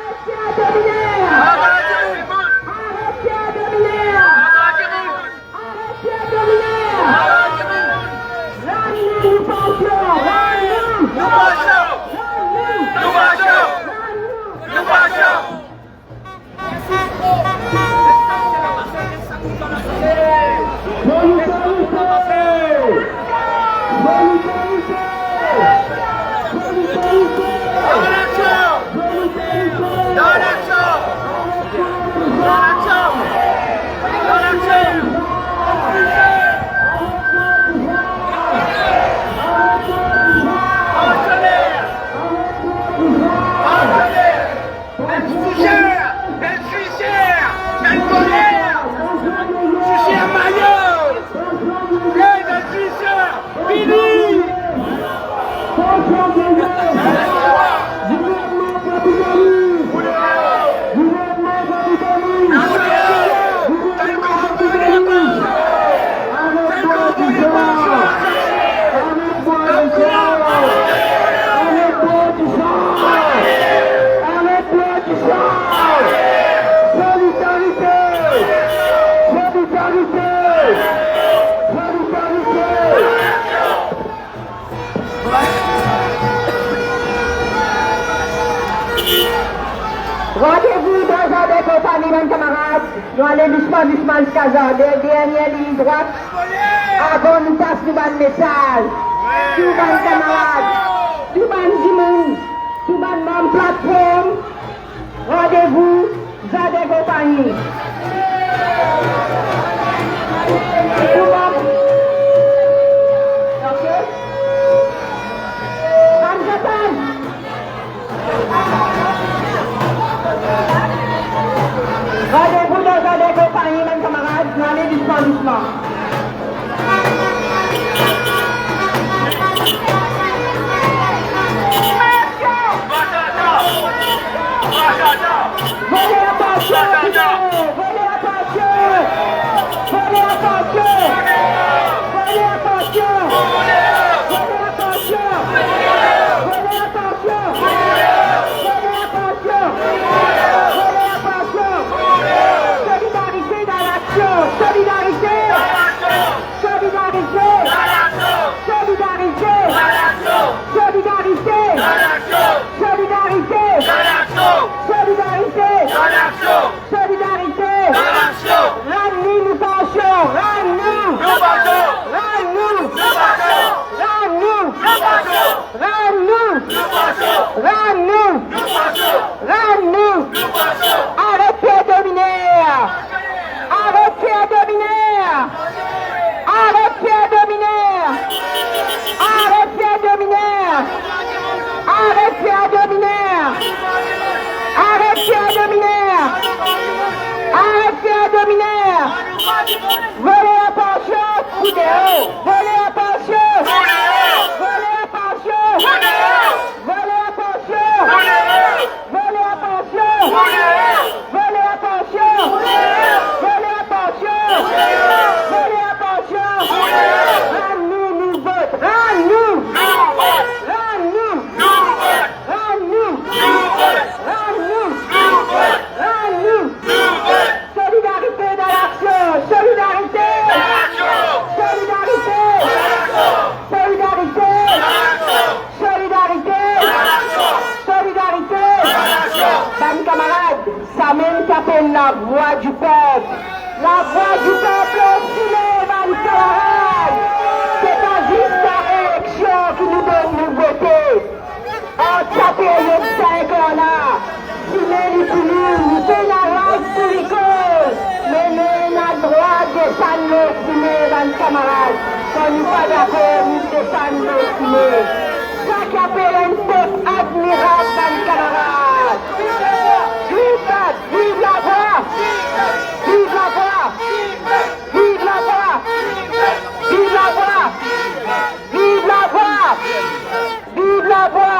Pierre Domiler! Aret Pierre Domiler! Aret Pierre Domiler! Aret Pierre Domiler! Rann nou nou pansion! Rann nou! Nou pansion! Nou pansion! Nou pansion! Bann triser, bann triser, bann voler, triser mayo, e bann triser, fini! Solidarite! Solidarite! Solidarite! Randevou dan zardin konpagni, bann kamarad. Nou ale dousman, dousman ziska zardin, dernie lign drwat, avan nou pas nou bann mesaz. Tou bann kamarad, tou bann dimoun, tou bann manm platform, randevou zardin konpagni. Tou bann, ok. Bann kamarad. Randevou dan zardin konpagni, bann kamarad, nou ale dousman, dousman. Voler pansion! Voler pansion! Voler pansion! Voler pansion! Voler pansion! Voler pansion! Voler pansion! Voler pansion! Solidarite dan laksion! Solidarite! Solidarite! Solidarite! Solidarite! Solidarite! Solidarite! Solidarite! Rann nou nou pansion! Rann nou! Nou pansion! Rann nou! Nou pansion! Rann nou! Nou pansion! Rann nou! Nou pansion! Rann nou! Nou pansion! Rann nou! Nou pansion! Aret Pierre Domiler! Aret Pierre Domiler! Aret Pierre Domiler! Aret Pierre Domiler! Aret Pierre Domiler! Aret Pierre Domiler! Aret Pierre Domiler! Voler pansion pou deor! Voler pansion! Voler pansion! Voler pansion! Voler pansion! Voler pansion! Voler pansion! Voler pansion! Rann nou nou vot! Rann nou! Rann nou! Rann nou! Rann nou! Rann nou! Solidarite dan laksion! Solidarite! Solidarite! Amenn ki apel Lavwa Dipep. Lavwa Dipep, lor sime, bann kamarad. Se pa zis dan eleksion ki nou donn nou vote. Ant sa peryod sink an la, sime li pou nou, nou pena raz pou likoz, me nou ena drwa desann lor sime, bann kamarad. Kan nou pa dakor, nou desann lor sime. Sa ki apel enn pep admirab, bann kamarad. Viv la, viv Lavwa! Viv Lavwa! Viv Lavwa! Viv Lavwa! Viv Lavwa! Viv Lavwa!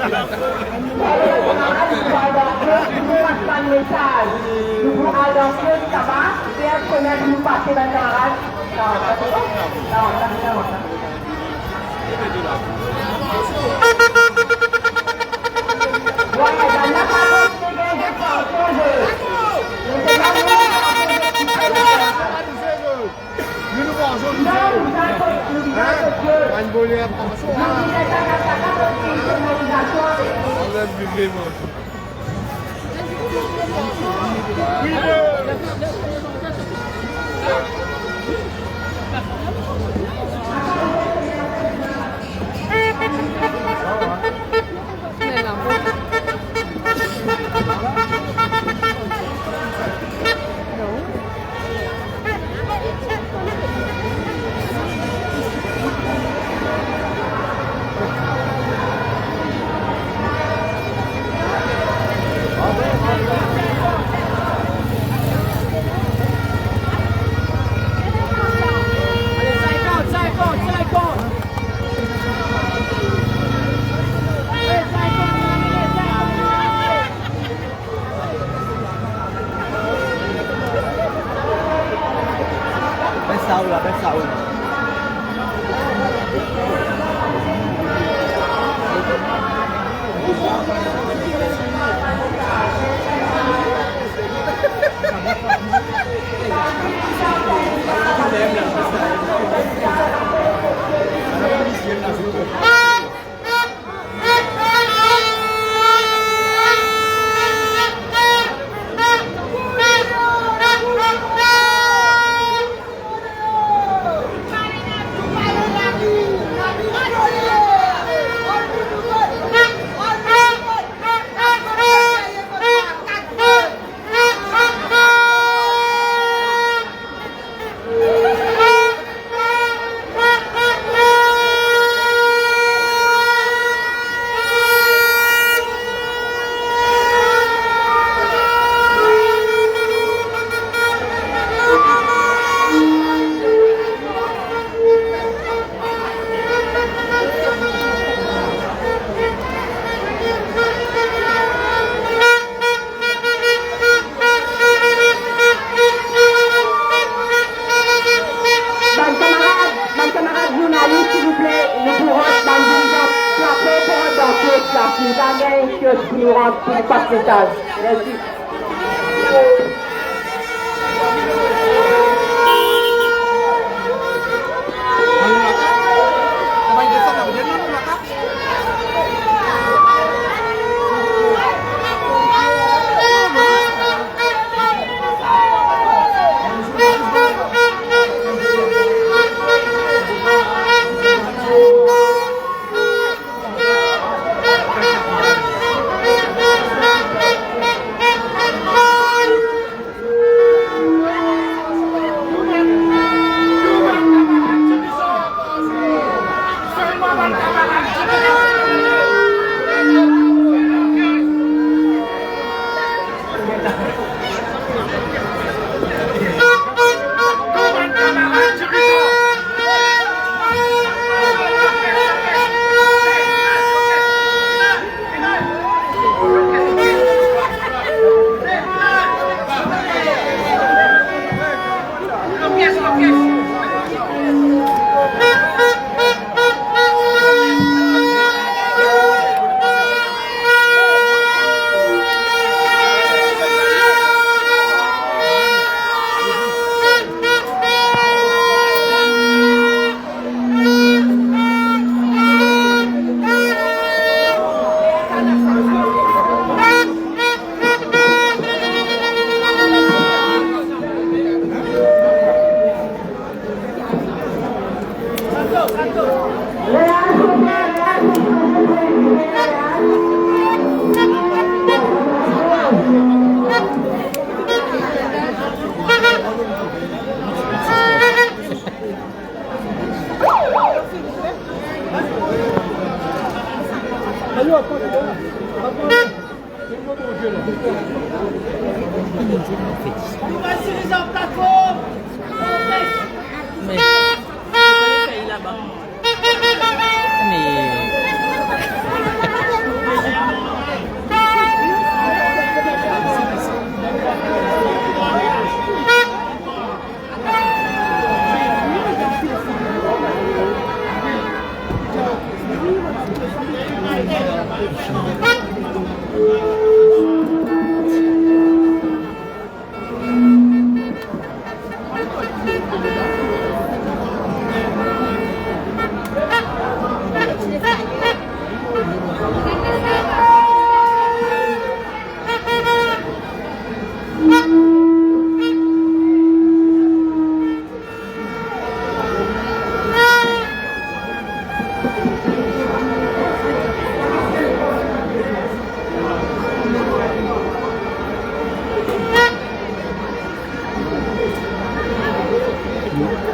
Kamarad, nou pou al dan ked, nou pas bann mesaz. Nou pou al dan ked, sa va? Fer konet nou pase, bann kamarad. Non, sa se bon? Non, sa se bon, sa. Bes sa ou la, bes sa ou la. Bann kamarad, bann kamarad zournalis, silvouple, nou pou rant, bann dirizan plato pou rant dan kiosk la, si nou pa gagn kiosk pou nou rant, pou nou pas mesaz. Mersi.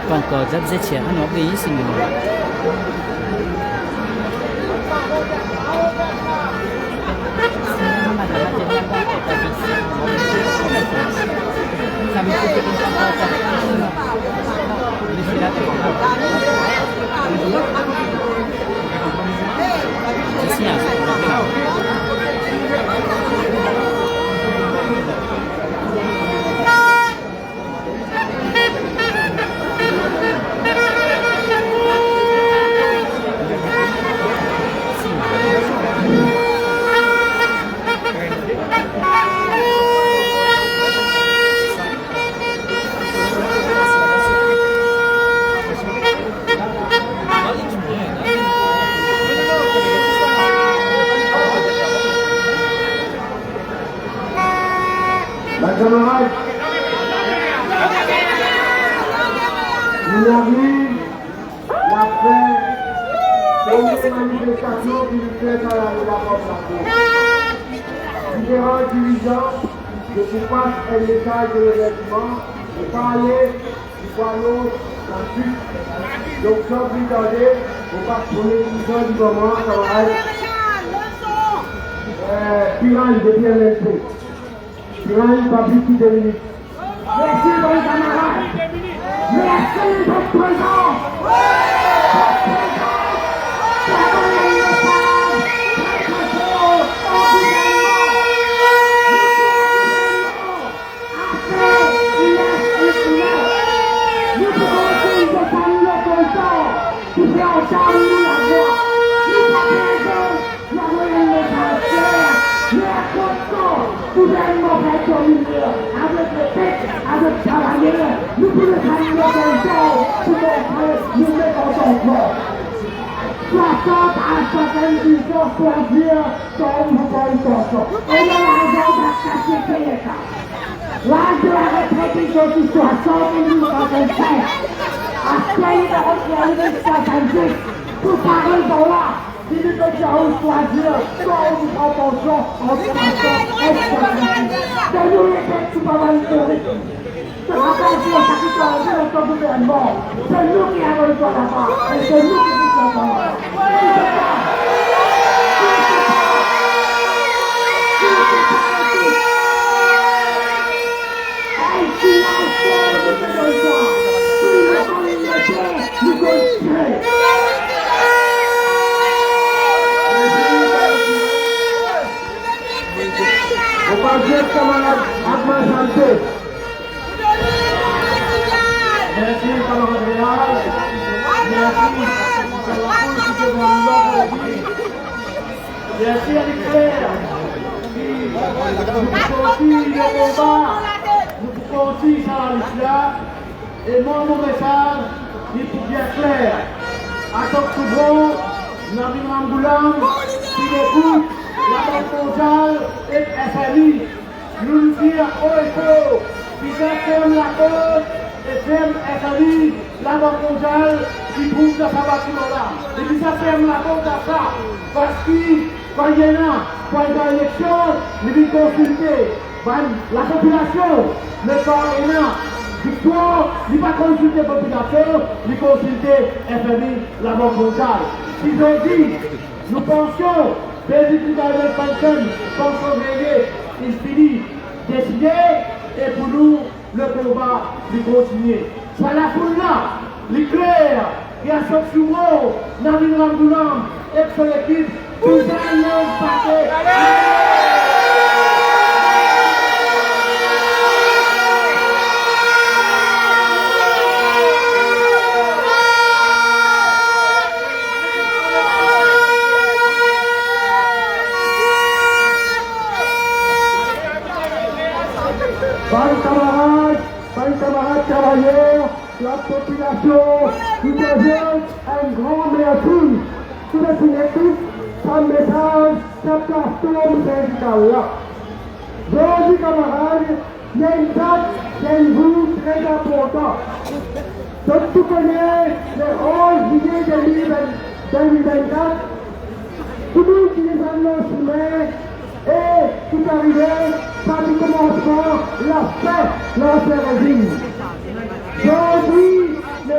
Pankor, zot zet tir, anou gagn si nou. Bann kamarad, nou ariv lafin premie manifestasion ki nou fer sa lane la Port Lapo. Diferan dirizan de pou pas enn mesaz de remersiman, de pa ale Li pou anons laswit. Donk, san pli tarde, nou pas premie dirizan di moman, kamarad, eh, Piran depi M L C. Piran, pa plis ki de minit. Mersi, bann kamarad. Mersi, zot prezan. Zot prezan. Sa donn enn mesaz tre, tre for o gouvernman. Aster, li ler, li ler. Nou pou kontign desann lor tonton pou fer antann nou lavwa. Nou pa bizin avoy enn mesaz kler, me kot kan gouvernman fer domine avek lepep, avek travayer, nou pou desann lor tonton pou montre nou mekontanteman. Swasant a swasanndiz an, swazir, tonn pou tonn tonton. E dan larzan, pa kase peye sa. Laz de laretret inn sorti swasant e nou swasannsenk. Aster li pa rant arive swasannsis. Pou sa rezon la, si nou pe dir ou swazir, swa ou pran pansion ant swasant ek swasannsis. Se nou lepep ki pa bann touris. Rapel twa, sa ki arive dan to gouvernman, se nou ki amenn twa laba, e se nou ki finn twa laba. Mersi, kamarad Real. Mersi, kamarad Real. Mersi a Leclerc. Ki nou pou kontign le konba. Nou pou kontign sa lalit la. E mwa, mo mesaz, li pou bien kler. Atak Soubron, Navin Ramgoolam, Pidie Kout, Labank Mondial ek F M I. Nou dir o e for, bizin ferm lakoz e ferm F M I, Labank Mondial, ki trouv dan sa batiman la. Li bizin ferm lakoz a sa, parski kan li ena pou al dan eleksion, li vinn konsilte bann lapopilasion. Me kan ena viktwar, li pa konsilte popilasion, li konsilte F M I, Labank Mondial. Si zordi nou pansion, Basic Retirement Pension, pansion veye, inn fini deside, e pou nou, le konba, li kontigne. Sa lafoul la, li kler, ki Ashok Soubron, Navin Ramgoolam ek so lekip, bizin lev pake. Bann kamarad, bann kamarad travayer, lapopilasion, nou demann enn gran mersi. Tou bann ki finn ekout sa mesaz, sa platform sindikal la. Zordi, kamarad, li enn dat, li enn zour tre inportan. Zot tou kone, le onz zilie de mil vin, de mil vin-kat, tou dimoun ti desann lor sime e ki ti arive, sa ti koumansman lafin lansien rezim. Zordi, le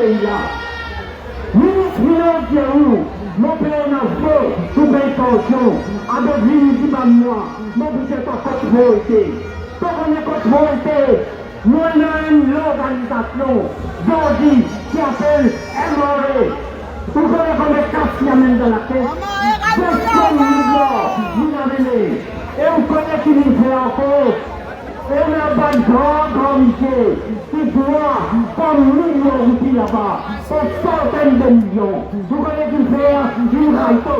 pei la. Minis Finans dir ou, mo pe ena fo, ou pey pansion, abe vinn dimann mwa, mo bizin twa kot mo ete. To kone kot mo ete? Mo ena enn lorganizasion zordi ki apel M R A. Ou kone konbien kas li amenn dan lakes? Deziem milio li amenn. E ou kone ki li fer ankor? Ena bann gran, gran misie ki dwa bann milion roupi laba, bann santenn de milion. Ou kone ki li fer? Li ray to.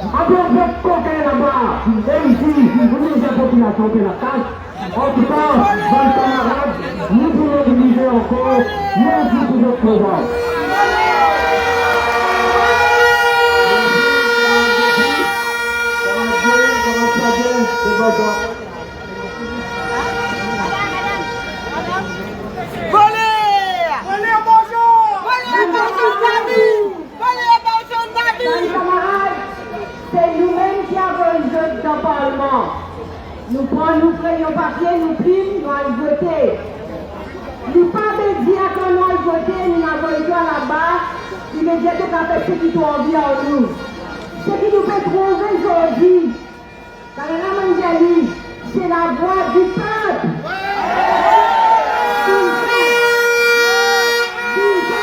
Apre zot kokin laba, e isi, nou dir popilasion pe lakaz. Antouka, bann kamarad, nou pou mobilize ankor, mersi pou zot prezans. Vole! Vole, bonzour! Vole, bonzour, zami! Bann kamarad, se noumem ki avoy zot dan parlman. Nou pran nou kreyon papie, nou plim, nou al vote. Nou pa pe dir kan nou al vote, nou avoy twa laba, li pe dir to kapav fer seki to anvi ar nou. Seki nou pe trouve zordi, Kanara Manjali, c'est la voix du peuple. Bizin, bizin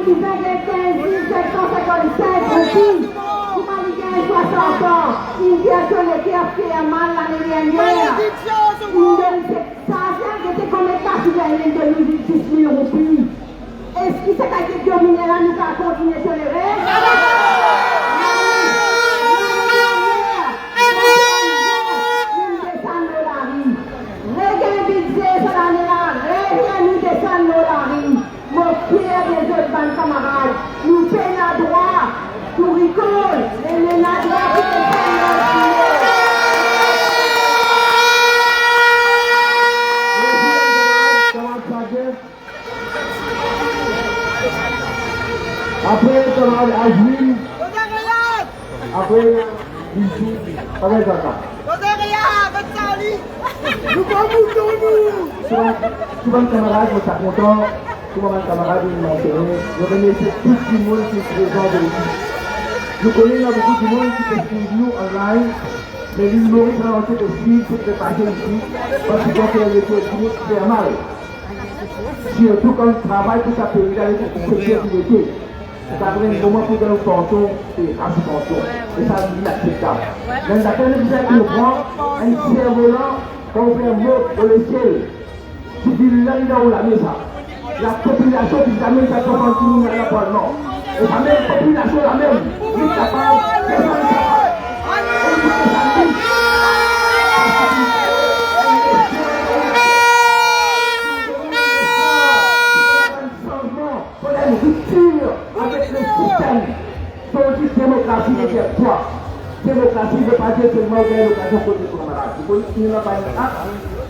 Li gagn kinz mil set san sinkant-senk roupi, kouma li gagn swasant an, li dir so leker fer mal lane dernier. Li donn sek-, sa, sa, gete konbien kas li gagn, li donn li dis mil roupi. Eski sa kalite domine la nou kav kontigne tolere? Vinn desann lor lari. Regagn bize sa lane la, revinn nou desann lor lari. Mo fier de zot bann kamarad. Nou pena drwa pou rikol, me nou ena drwa pou desann lor lari. Apre, kamarad Azmin. Apre, Bijou. Apre, Zaka. Tou bann, tou bann kamarad, mo ti kontan, kouma bann kamarad inn mansione, nou remersie tou dimoun ki prezan ozordi. Nou kone ena boukou dimoun ki pe swiv nou online, me lil Moris antie pe swiv, pe pase isi, parski konpran ki dimoun fer mal. Sirtou kan travay pou sa pei la, li sekter priorite. Sa apre enn moman pou donn pansion, e ras pansion. E sa, li inakseptab. Enn zafer nou bizin konpran, enn servolan, kan ou fer mot dan lesiel, ti vil la, li dan ou lame sa. Lapopilasion ki zame sa konpran ki nou la palman. E sa mem popilasion la mem, li kapav desann sa. Sanzman, fode enn riptir avek le sistem. Fode demokrasi, li fer kwa? Demokrasi, se pa dir selman ou gagn lokazion kot ou kamarad. Ou konn ena bann ak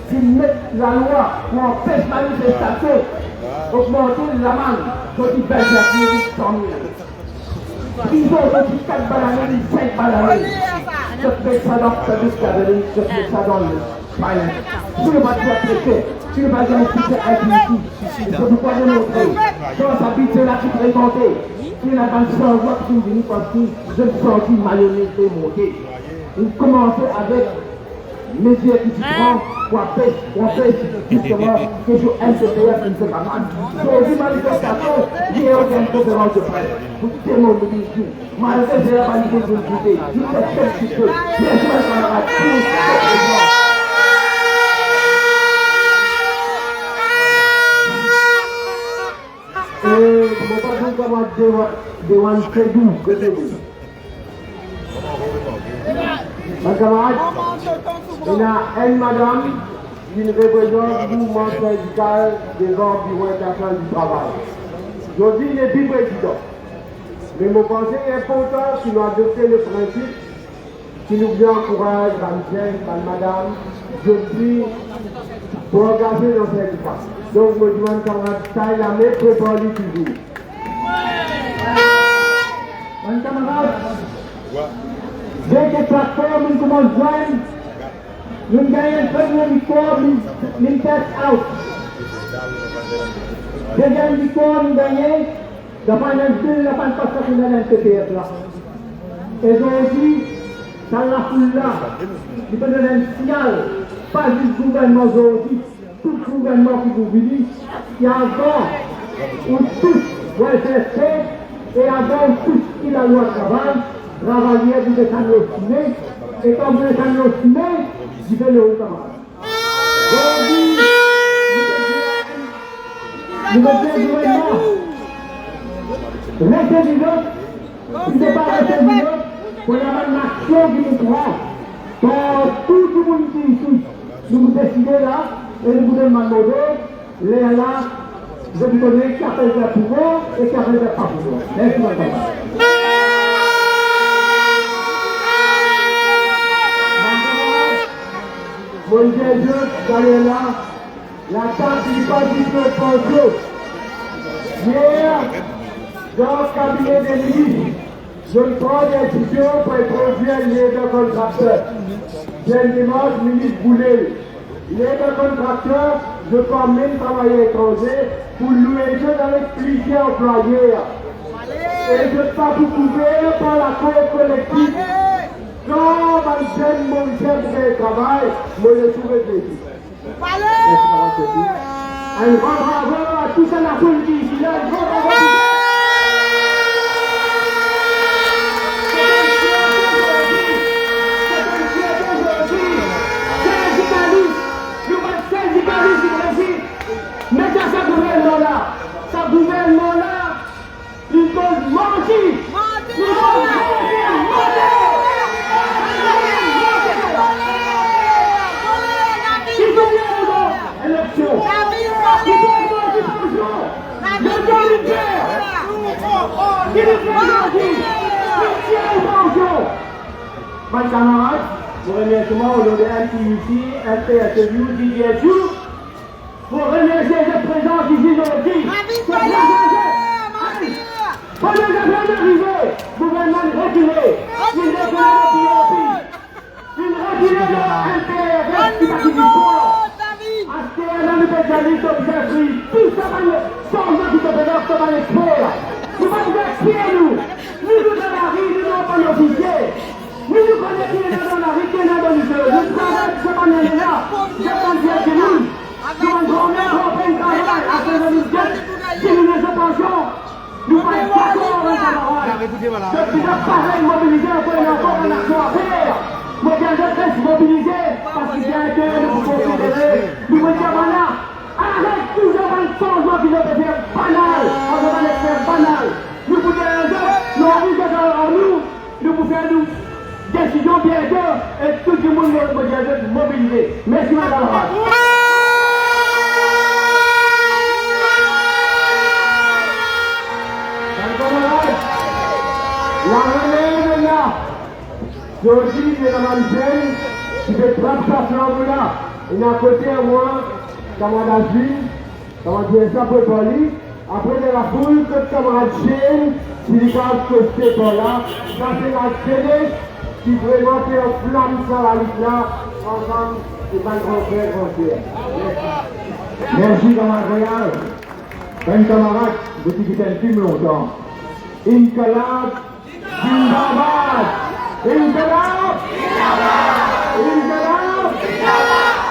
ki met lalwa pou anpes manifestasion, ogmante lamann, sorti vingt-cinq mil, san mil. Prizon, sorti kat bann lane, vinn sink bann lane. Zot met sa dan public gathering, zot met sa dan le fire. Si nou pa ti aksepte, si nou pa gagn soutien inklizif, se poukwa demontre, dan sa bize la ki prezante, ki ena bann sanzman ki finn vini parski zot santi mayonet pe monte. Nou koumanse avek mezir ki ti pran pou anpes, pou anpes, zisteman, kestion M T P F, M T P F. Zordi manifestasion, yer nou gagn konferans de pres pou demobiliz nou. Malgre sa, pa nou pou nou kite, nou pe fer kite. Mersi bann kamarad, tou, tou, tou. E, mo pa dir kamarad Dewan, Dewan Fedou, kot li? Bann kamarad, ena enn madam ki reprezant mouvman sindikal devan biro inter-, di travay. Zordi, li nepli prezidan. Me mo panse li inportan ki nou adopte le prinsip ki nou bizin ankouraz bann zenn, bann madam, zot osi pou angaze dan sindika. Donk, mo dimann kamarad tay lame, prepar li touzour. Bann kamarad, de ki trakter nou koumans zwenn, nou gagn enn premie viktwar, nou, nou test out. Deziem viktwar nou gagne, dan finance bill la, pa pas sa ki ena dan P P F la. E zordi, sa lafoul la, li pe donn enn signal, pa zis gouvernman zordi, tou gouvernman ki pou vini, ki avan ou tous welfare state, e avan ou tous ki lalwa travay, travayer pou desann lor sime, e kan pou desann lor sime, dife lor ou kamarad. Zordi, nou pe dir, nou pe dir gouvernman, rete vizit, si se pa rete vizit, pou ena bann aksion ki nou pran, partou dimoun ki isi, nou pou deside la, e nou pou donn bann lord, lerla, zot pou kone ki apel fer pou mwa, e ki apel fer pa pou mwa. Mersi, madam. Mo dir zot, taler la, latab li pa ditou enn panso. Yer, dan kabine de minis, zot pran desizion pou introdwir labour contractor. Zenn dimans, minis boule. Labour contractor, zot pran mem travayer etranze pou lwe zot avek plizier anplwayer. E zot pa pou kouver par lakor kolektif. Kan bann zenn Morisien pou gagn travay, mo les ou reflesi. Enn gran bravo a tou sa lafoul ki isi la, enn gran bravo. Li koz manti! Manti! Li koz manti! Manti! Ki gagn eleksion? Ki koz manti, koripsion? Li koz manti! Ki li fer manti? Li tir koripsion! Bann kamarad, mo remersie mwa o nom de M T V C, M T S W, D D S U. Mo remersie zot prezans isi zordi. Mo remersie zot. Pandan zafer arive, gouvernman rekile. Li rekile de pli an pli. Li rekile de la M P R F ki pa ti dikor. Aster la nou pe dir li to bizin frir tou sa bann sanzman ki to pe fer, to bann lekol la. Nou pa bizin tir nou. Nou, nou dan lari, nou, nou pa ofisie. Nou, nou kone ki ena dan lari, ki ena dan lizot. Nou travay pou sa bann ane la. Zot bann vye dimoun. Zot bann granmem, granper travay. Aster zot vinn get, diminue zot pansion. Nou pa dakor, bann kamarad. Zot bizin parey mobilize ankor, ena ankor bann aksion a fer. Mo dir zot res mobilize, parski biento nou pou konsidere, nou pou dir bann la, aret touzour bann sanzman ki zot pe fer banal, akoz bann expert banal. Nou pou dir zot, nou anvi zot ar nou, nou pou fer nou desizion biento e tou dimoun mo-, mo-, mo-, mobilize. Mersi, bann kamarad. Bann kamarad, larelev ena. Zordi, ena bann zenn ki pe trap sa flanbo la. Ena kote a mwa, kamarad Azwin, kamarad Vincent pou parle. Apre, dan lafoul, kot kamarad Shane, si li kapav koste par la. Sa se lazenes ki vreman pe anflam sa lalit la, ansam ek bann gran frer, gran ser. Mersi. Mersi, kamarad Royal. Bann kamarad, zot ti kit enn fim lontan. Inkalab Zindabad! Inkalab! Inkalab!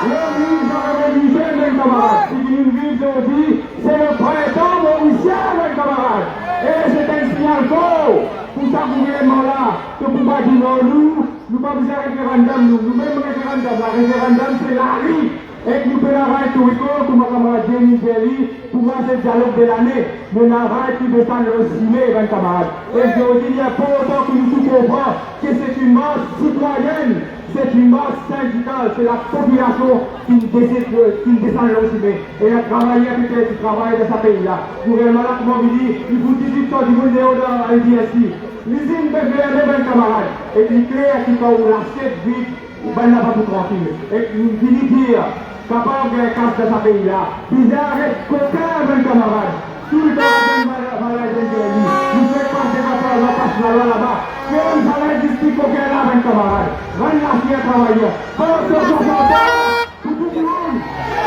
Leviv la revolisyon, bann kamarad! Seki nou viv zordi, se le printan morisien, bann kamarad! E se enn signal for pou sa gouvernman la, ki pou pa dir nou, nou pa bizin referandom, nou, nou mem referandom la, referandom se lari! Ek nou pe laray tou lekor, kouma kamarad Denis dir li, pou mwa se dialog de lane. Nou laray pou desann lor sime, bann kamarad. E zordi, li inportan ki nou tou konpran ki se enn mars sitwayenn, se enn mars sindikal, se lapopilasion ki desann, ki desann lor sime. E ena travayer ki pe travay dan sa pei la. Gouvernman la, kouma li dir, li pou dizout san dimoun deor dan L D S I. Lizinn pe ferme, bann kamarad. E li kler ki kan ou lasiet vid, ou bann la pa pou trankil. Ek nou fini dir, kapav gagn kas dan sa pei la. Bizin aret kokin, bann kamarad. Toultan bann val-, valay bann derni. Nou fek pas devan sa, nou pas lalwa laba. Ferm sa lindistri kokin la, bann kamarad. Rann later travayer. Fors, fors, fors, fors. Pou tou dimoun.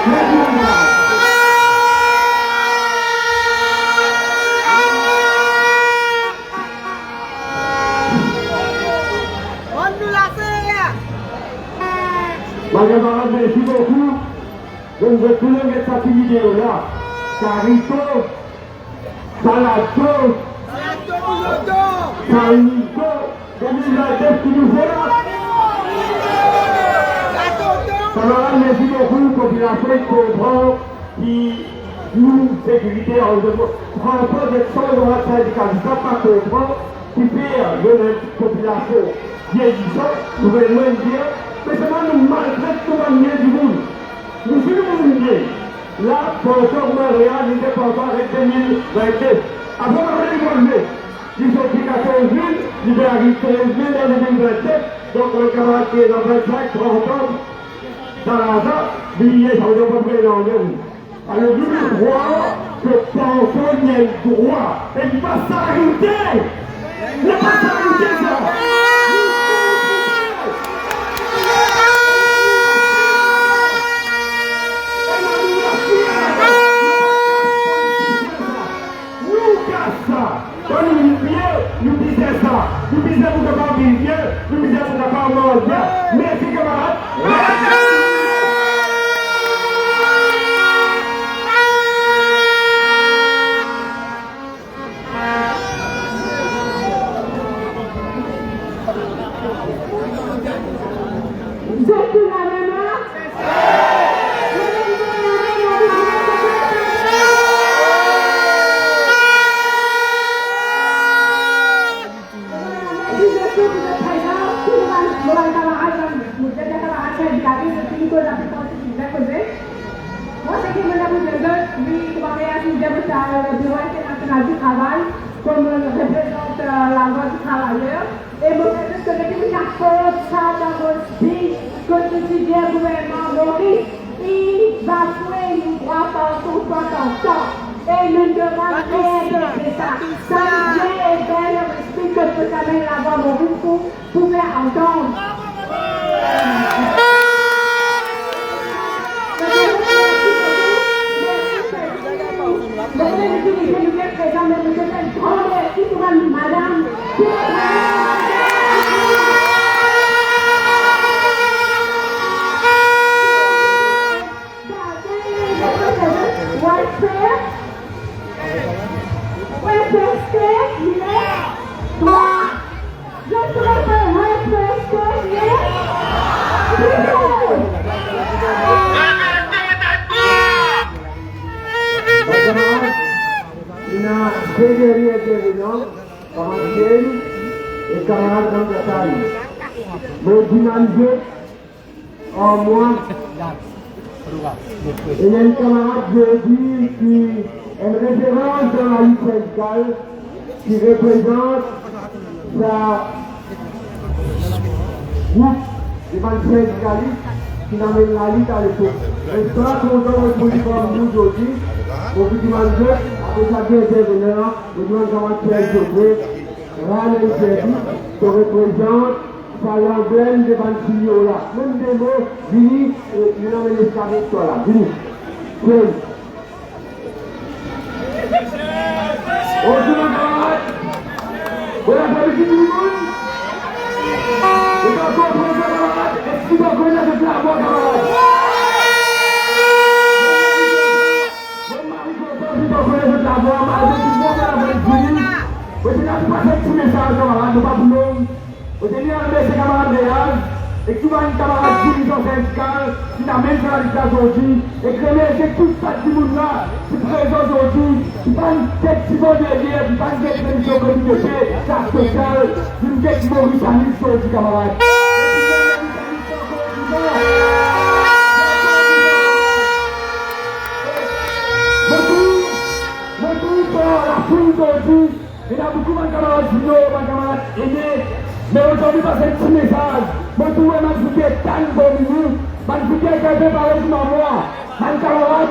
Mersi, bann kamarad. Bann nou lafer! Bann kamarad, mersi boukou. Donk, zot tou get sa ti video la. Kari to, salad to, salad to, bouyon to, kari to, de mil vintnef ki nou fer la. Kamarad, mersi boukou. Popilasion, li konpran ki nou sekirite, an nou pran pa de sanzman sindikal, li pa konpran ki fer nou popilasion vieyisan, nou vremem dir, me selman nou maltret nou bann vie dimoun. Nou finn mouri bien. La, pandan mwa real, nou pe panse aret de mil vintnef. Apre, nou revolve. Li sorti katorz mil, li pe ariv trez mil dan de mil vintnef. Donk, bann kamarad ki ena vintsink, trant an, dan laza, li, sa ve dir, apeprè ena ane. Alor, nou, nou krwar ki panse li enn drwa, e li pa salite! Li pa salite, sa! Nou kas sa! Kan nou vinn vie, nou bizin sa. Nou bizin pou kapav vinn vie, nou bizin pou kapav manz bien. Mersi, kamarad. Zot tou la mem la? Wi, kouma reazir de sa, euh, Biro Internasional di Travay, kouma reprezant, euh, lavwa di travayer, e mo pe zis kone ki mo fort sa dan mo speech, kot mo ti dir gouvernman Moris, li bafwe nou drwa partou, partou. E nou demann bien de sa. Sa, bien e bel speech kot mo ti amenn lavwa Moris pou pou fer antann. White Prayer. White Prayer, yes. Twa. Zot trouve White Prayer, yes. People. Ena de dernie intervenan, kamarad Ken e kamarad Jean Gatal. Mo dimann zot, ar mwa. Ena enn kamarad zordi ki enn referans dan lalit sindikal, ki reprezant sa group de bann sindikalis ki amenn lalit alepok. Extra kontan mo trouv li parmi nou zordi. Mo pou dimann zot, apre sa de intervenan, mo dimann kamarad Pierre Joseph, Ryan Sergi, ki reprezant sa lanblem de bann senior la. Mem de mo, vini, e, vinn amenn leskave twa la. Vini. Vini. Bonzour, kamarad. Bon apremidi tou dimoun. Ou pa konpran sa, kamarad? Eski ou pa konn zot lavwa, kamarad? Bon, mari kontan, ou pa konn zot lavwa, malgre tou dimoun lavwa fini. Mo ti la pou pas enn ti mesaz, kamarad, mo pa pou long. Mo teni a remersie kamarad Reaz ek tou bann kamarad dirizan sindikal ki amenn sa lalit la zordi, ek remersie tou sa dimoun la ki prezan zordi, ki pa'nn get divan deryer, ki pa'nn get lemision Komite Pe, Klas Sosyal, vinn get Moris Amis zordi, kamarad. Mo trouv, mo trouv par lafoul zordi, ena boukou bann kamarad Zino, bann kamarad Ene, me mo ti anvi pas enn ti mesaz. Mo trouve bann figir tann parmi nou, bann figir ki pe parey kouma mwa. Bann kamarad,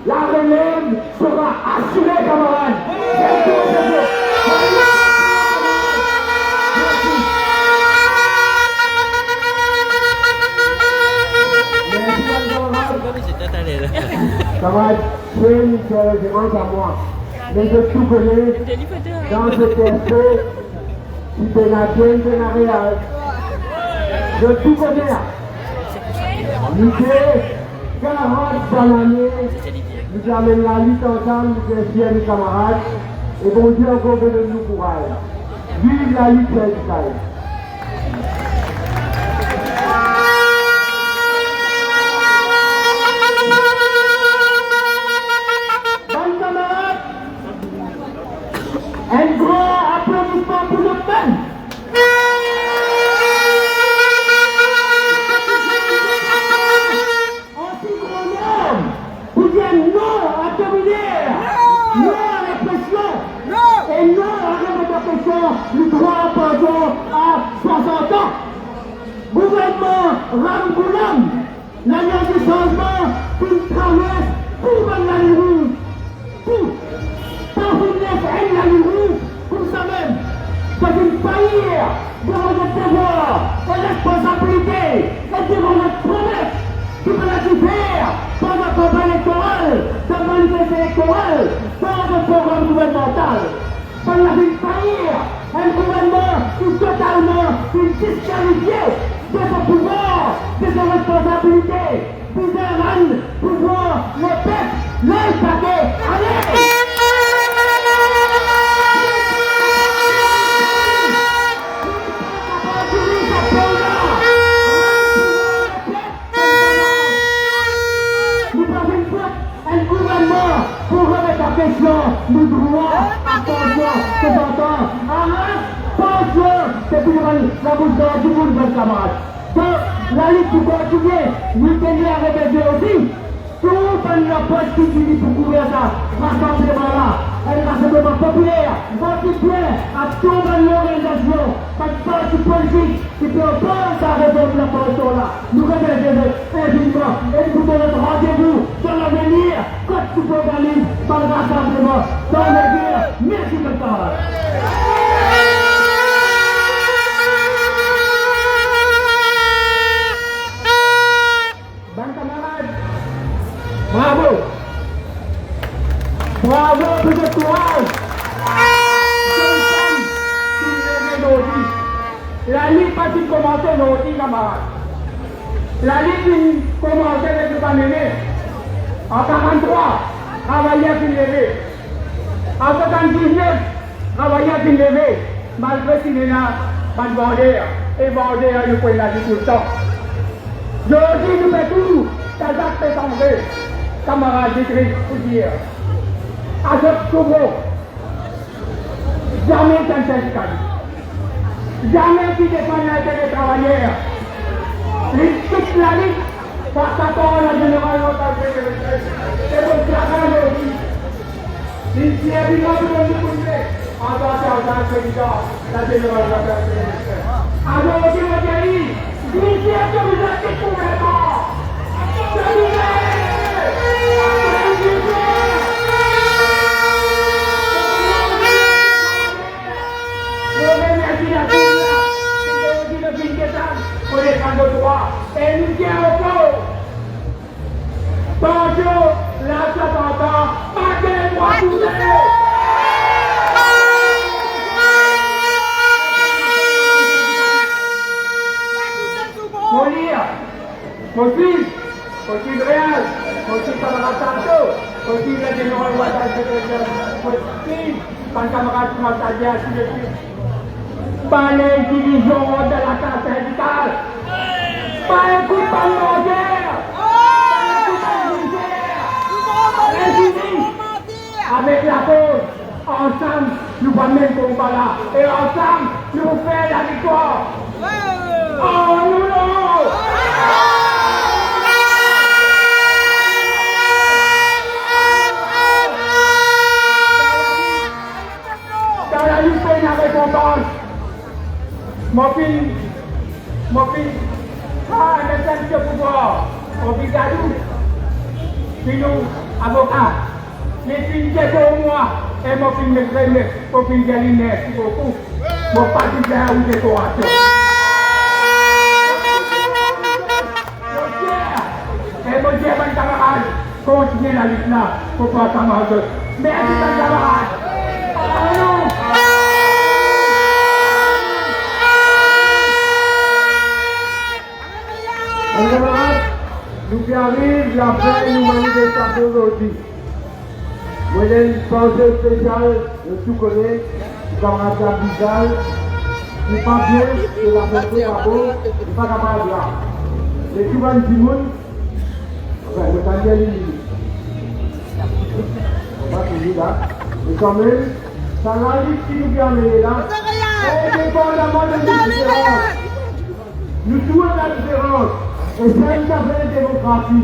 la relève sera assurée, kamarad. Mersi, bann kamarad. Kamarad, se seriezeman sa mwa. Me zot tou kone, dan se terse, ti pena gagn, pena reaz. Zot tou kone la. Nou pe karant bann ane, nou pe amenn lalit ansam, nou pe fier nou kamarad, e Bondie ankor pe donn nou kouraz. Viv lalit sindikal! Bann kamarad, enn gran aplodisman pou nou mem. Anti-grannorm, pou dir non a dominer, non a represion, e non a remet an kestion nou drwa a pansion a swasant an. Gouvernman Ramgoolam, Lalians Sanzman finn travers tou bann laliny rouz. Tou, pa finn les enn laliny rouz koumsamem. Zot finn fail devan zot devwar e responsabilite e devan zot promes ki bann la ti fer pandan kanpagn elektoral, dan bann liste elektoral, dan zot program gouvernmantal. Bannla finn fail enn gouvernman ki totalman finn diskalifie de so pouvwar, de so responsabilite. Bizin rann pouvwar lepep, lel pake, ale! Nou pa vinn kot enn gouvernman pou remet an kestion nou drwa a pansion swasant an. Aras pansion depi devan labous gran dimoun, bann kamarad. Donk, lalit pou kontinie, nou teni a remersie osi Tou bann laport ki fini pou kouver sa rasanbleman la, enn rasanbleman popiler, parti plen a tou bann lorganizasion, bann parti politik ki pe opoz sa reform laparsel la. Nou remersie zot infinman e nou pou donn zot randevou dan lavenir kot nou pou organiz bann rasanbleman dan lemevil. Mersi bann kamarad. Bann kamarad, bravo! Bravo pou zot kouraz! Zot fam ki leve zordi. Lalit pa finn koumanse zordi, kamarad. Lalit finn koumanse depi bann ane. An karant-trwa, travayer finn leve. An swasanndiznef, travayer finn leve, malgre ti ena bann vander, e vander nou pou ena li toultan. Zordi nou pe tou, sa zak pe sanze, kamarad Ditrick Coudert. Azot Souvreau, zame ti enn sindikalis. Zame ti defann lintere travayer. Li kit lalit, parski lazeneral, se bon travay zordi. Li servi mwa pou donn li pou li, antan ki ansien prezidan lazeneral. Azordi mo dir li, Ditrick, to bizin kit gouvernman. To bizin, to bizin. Mo remersie lakour la, ki zordi nou finn desann pou defann nou drwa. E nou dir ankor, Panzo, Lasa Panta, pa gagn drwa touze! Mo lir, mo swiv, mo swiv Real, mo swiv kamarad Santo, mo swiv lazeneral Waters, mo swiv bann kamarad koumans a dir, ainsi de suite. Pa les divisions dan lakaz sindikal. Pa ekout bann manter. Pa ekout bann mizer. Rezini avek lakoz. Ansam, nou pou mennen konba la. E ansam, nou pou fer laviktwar. Anou non! Sa lavi pena rekonpans. Mo finn, mo finn, ah, enn sel pouvwar, mo finn gadou, finn avoka. Li finn dir mwa, e mo finn met remet, mo finn dir li mersi boukou. Mo pa bizin ou dekorasion. Mo dir, e mo dir bann kamarad, kontigne lalit la, pou pa kamarad. Mersi bann kamarad. Anou. Bann kamarad, nou pe ariv lafin nou manifestasion zordi. Mo ena enn panse spesial, zot tou kone, pou kamarad Gabriel, li pa bien, so lasante pa bon, li pa kapav la. Me tou bann dimoun, anfin, mo pa dir li, li. Mo pa dir li la. Me kanmem, sa lalit ki nou pe amene la, indepandaman de nou diferans, nou tou ena diferans, e sa nou apel demokrasi.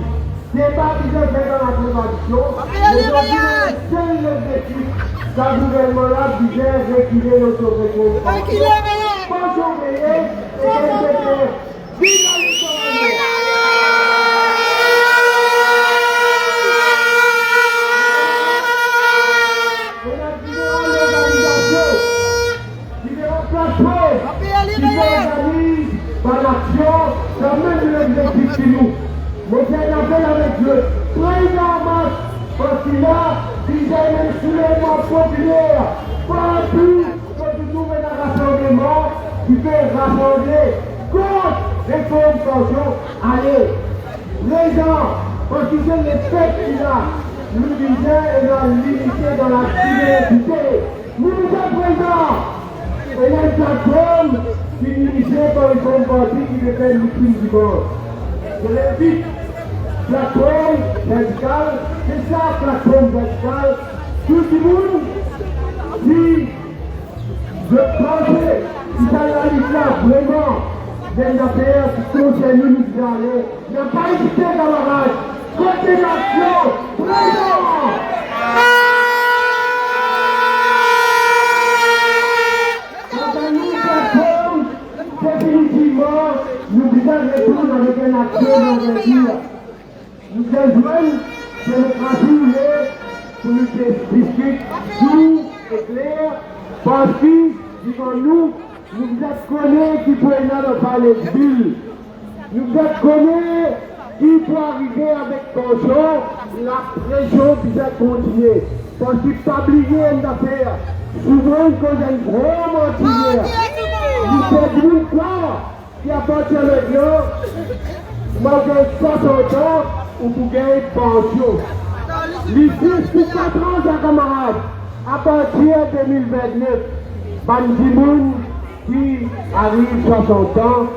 Deba bizin fer dan lakontradision, me zordi nou ena enn sel lobzektif, sa gouvernman la bizin rekile lotorekonfrans. Rekile, rekile. Panzo veye, e L P P F. Viv lalit! Ena diferan lorganizasion, diferan platform ki pe organiz bann aksion dan mem lobzektif ki nou. Mo fer enn apel avek zot, pre dan mas, parski la bizin enn soulevman popiler, partou kot ou trouv ena rasanbleman ki pe rasanble kont reform pansion, ale prezan, parski se lepep ki la, nou bizin ena linite dan ladiversite. Nou bizin prezan. Ena enn platform ki dirize par reform parti ki pe fer miting dimann. Mo invit platform sindikal, se sa platform sindikal, tou dimoun ki zot panse ki sa lalit la vreman enn zafer ki konsern nou, nou bizin ale. Napa ezite, kamarad. Kote nasion, prezan! Kan nou platform, definitivman, nou bizin retourn avek enn aksion lanvertir. Nou bizin zwenn demokrasi oule pou nou dis-, diskit klou e kler, parski divan nou, nou bizin kone ki pou ena dan Palais de Ville. Nou bizin kone ki pou arive avek pansion, lapresion bizin kontigne. Parski pa bliye enn zafer, souvan koz enn gro manti. Nou fer dimoun krwar ki apartir aster, malgre swasant an, ou pou gagn pansion. Li fix pou kat an sa, kamarad, apartir de mil vintnef, bann dimoun ki ariv swasant an,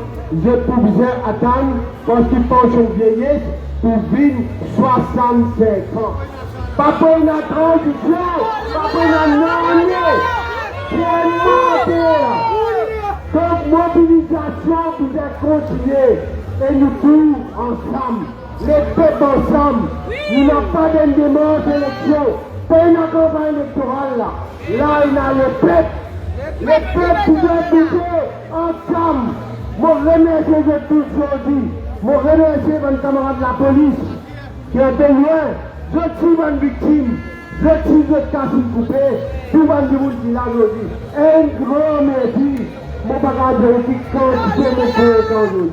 zot pou bizin atann, parski pansion vieyes pou vinn swasant-sink an. Pa pou ena tranzision, pa pou ena nanye. Ferm manti la. Donk, mobilizasion bizin kontigne e nou tou ansam. Lepep ansam, nou napa bann demars eleksion, pena kanpagn elektoral la. La ena lepep, lepep bizin bouz ansam. Mo remersie zot tou zordi, mo remersie bann kamarad lapolis ki inpe lwin, zot ti bann viktim, zot ti zot kas inn koupe, tou bann dimoun ki la zordi, enn gran mersi. Mo pa kapav dir ki kantite mo kontan zordi.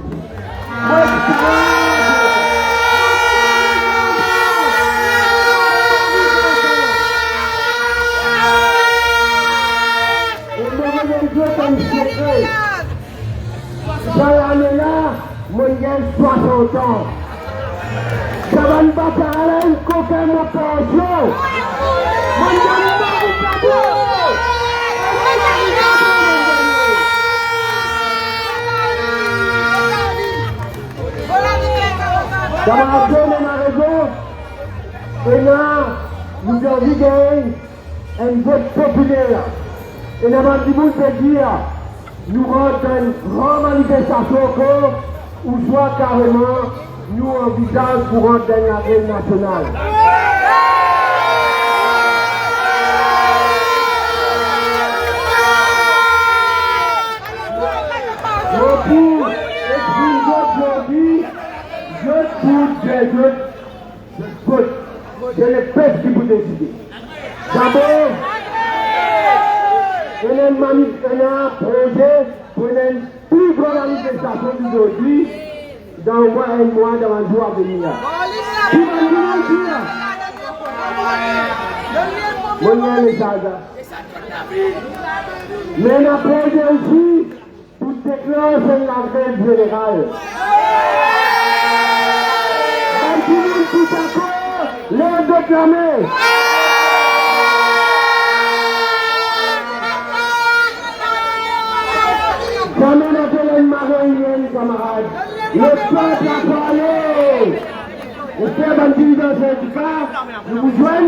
Mo extrem kontan. E mo remet zot enn sekre. Sa lane la, mo gagn swasant an. Sa bann batard la inn kokin mo pansion. Mo gagn mari plato. Kamarad John ena rezon. Ena, nou anvi gagn enn vot popiler. Ena bann dimoun pe dir, nou rant dan enn gran manifestasion ankor, ouswa kareman, nou anvizaz pou rant dan enn larenn nasional. Mo pou exprim zot zordi, zot pou dir zot Kot, se lepep ki pou deside. Dabor, ena enn mani-, ena proze pou ena enn pli gran manifestasion ki zordi, dan omwin enn mwa, dan bann zour avenir la. Ki bann dimoun dir la? Mo ena mesaz la. Me ena proze osi, pou deklanse enn lagrel zeneral. Bann dimoun pou dakor, lev zot lame. Zame nou ena enn mare inienn, kamarad. Lepep la pou ale. Epwi bann dirizan sindika, nou pou zwenn,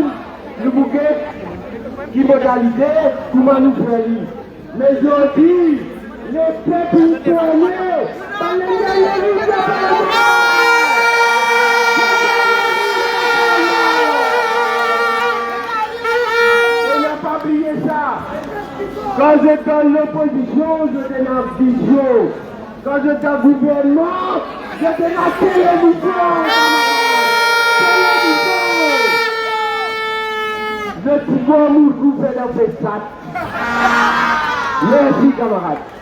nou pou get ki modalite, kouma nou fer li. Me zordi, lepep inn tone, bann lennmi inn tone. E nou pa bliye sa, kan zot dan lopozision, zot ena vizion. Kan zot dan gouvernman, zot ena televizion. Televizion. Zot ti pou amour gouverneman pe sat. Mersi, kamarad.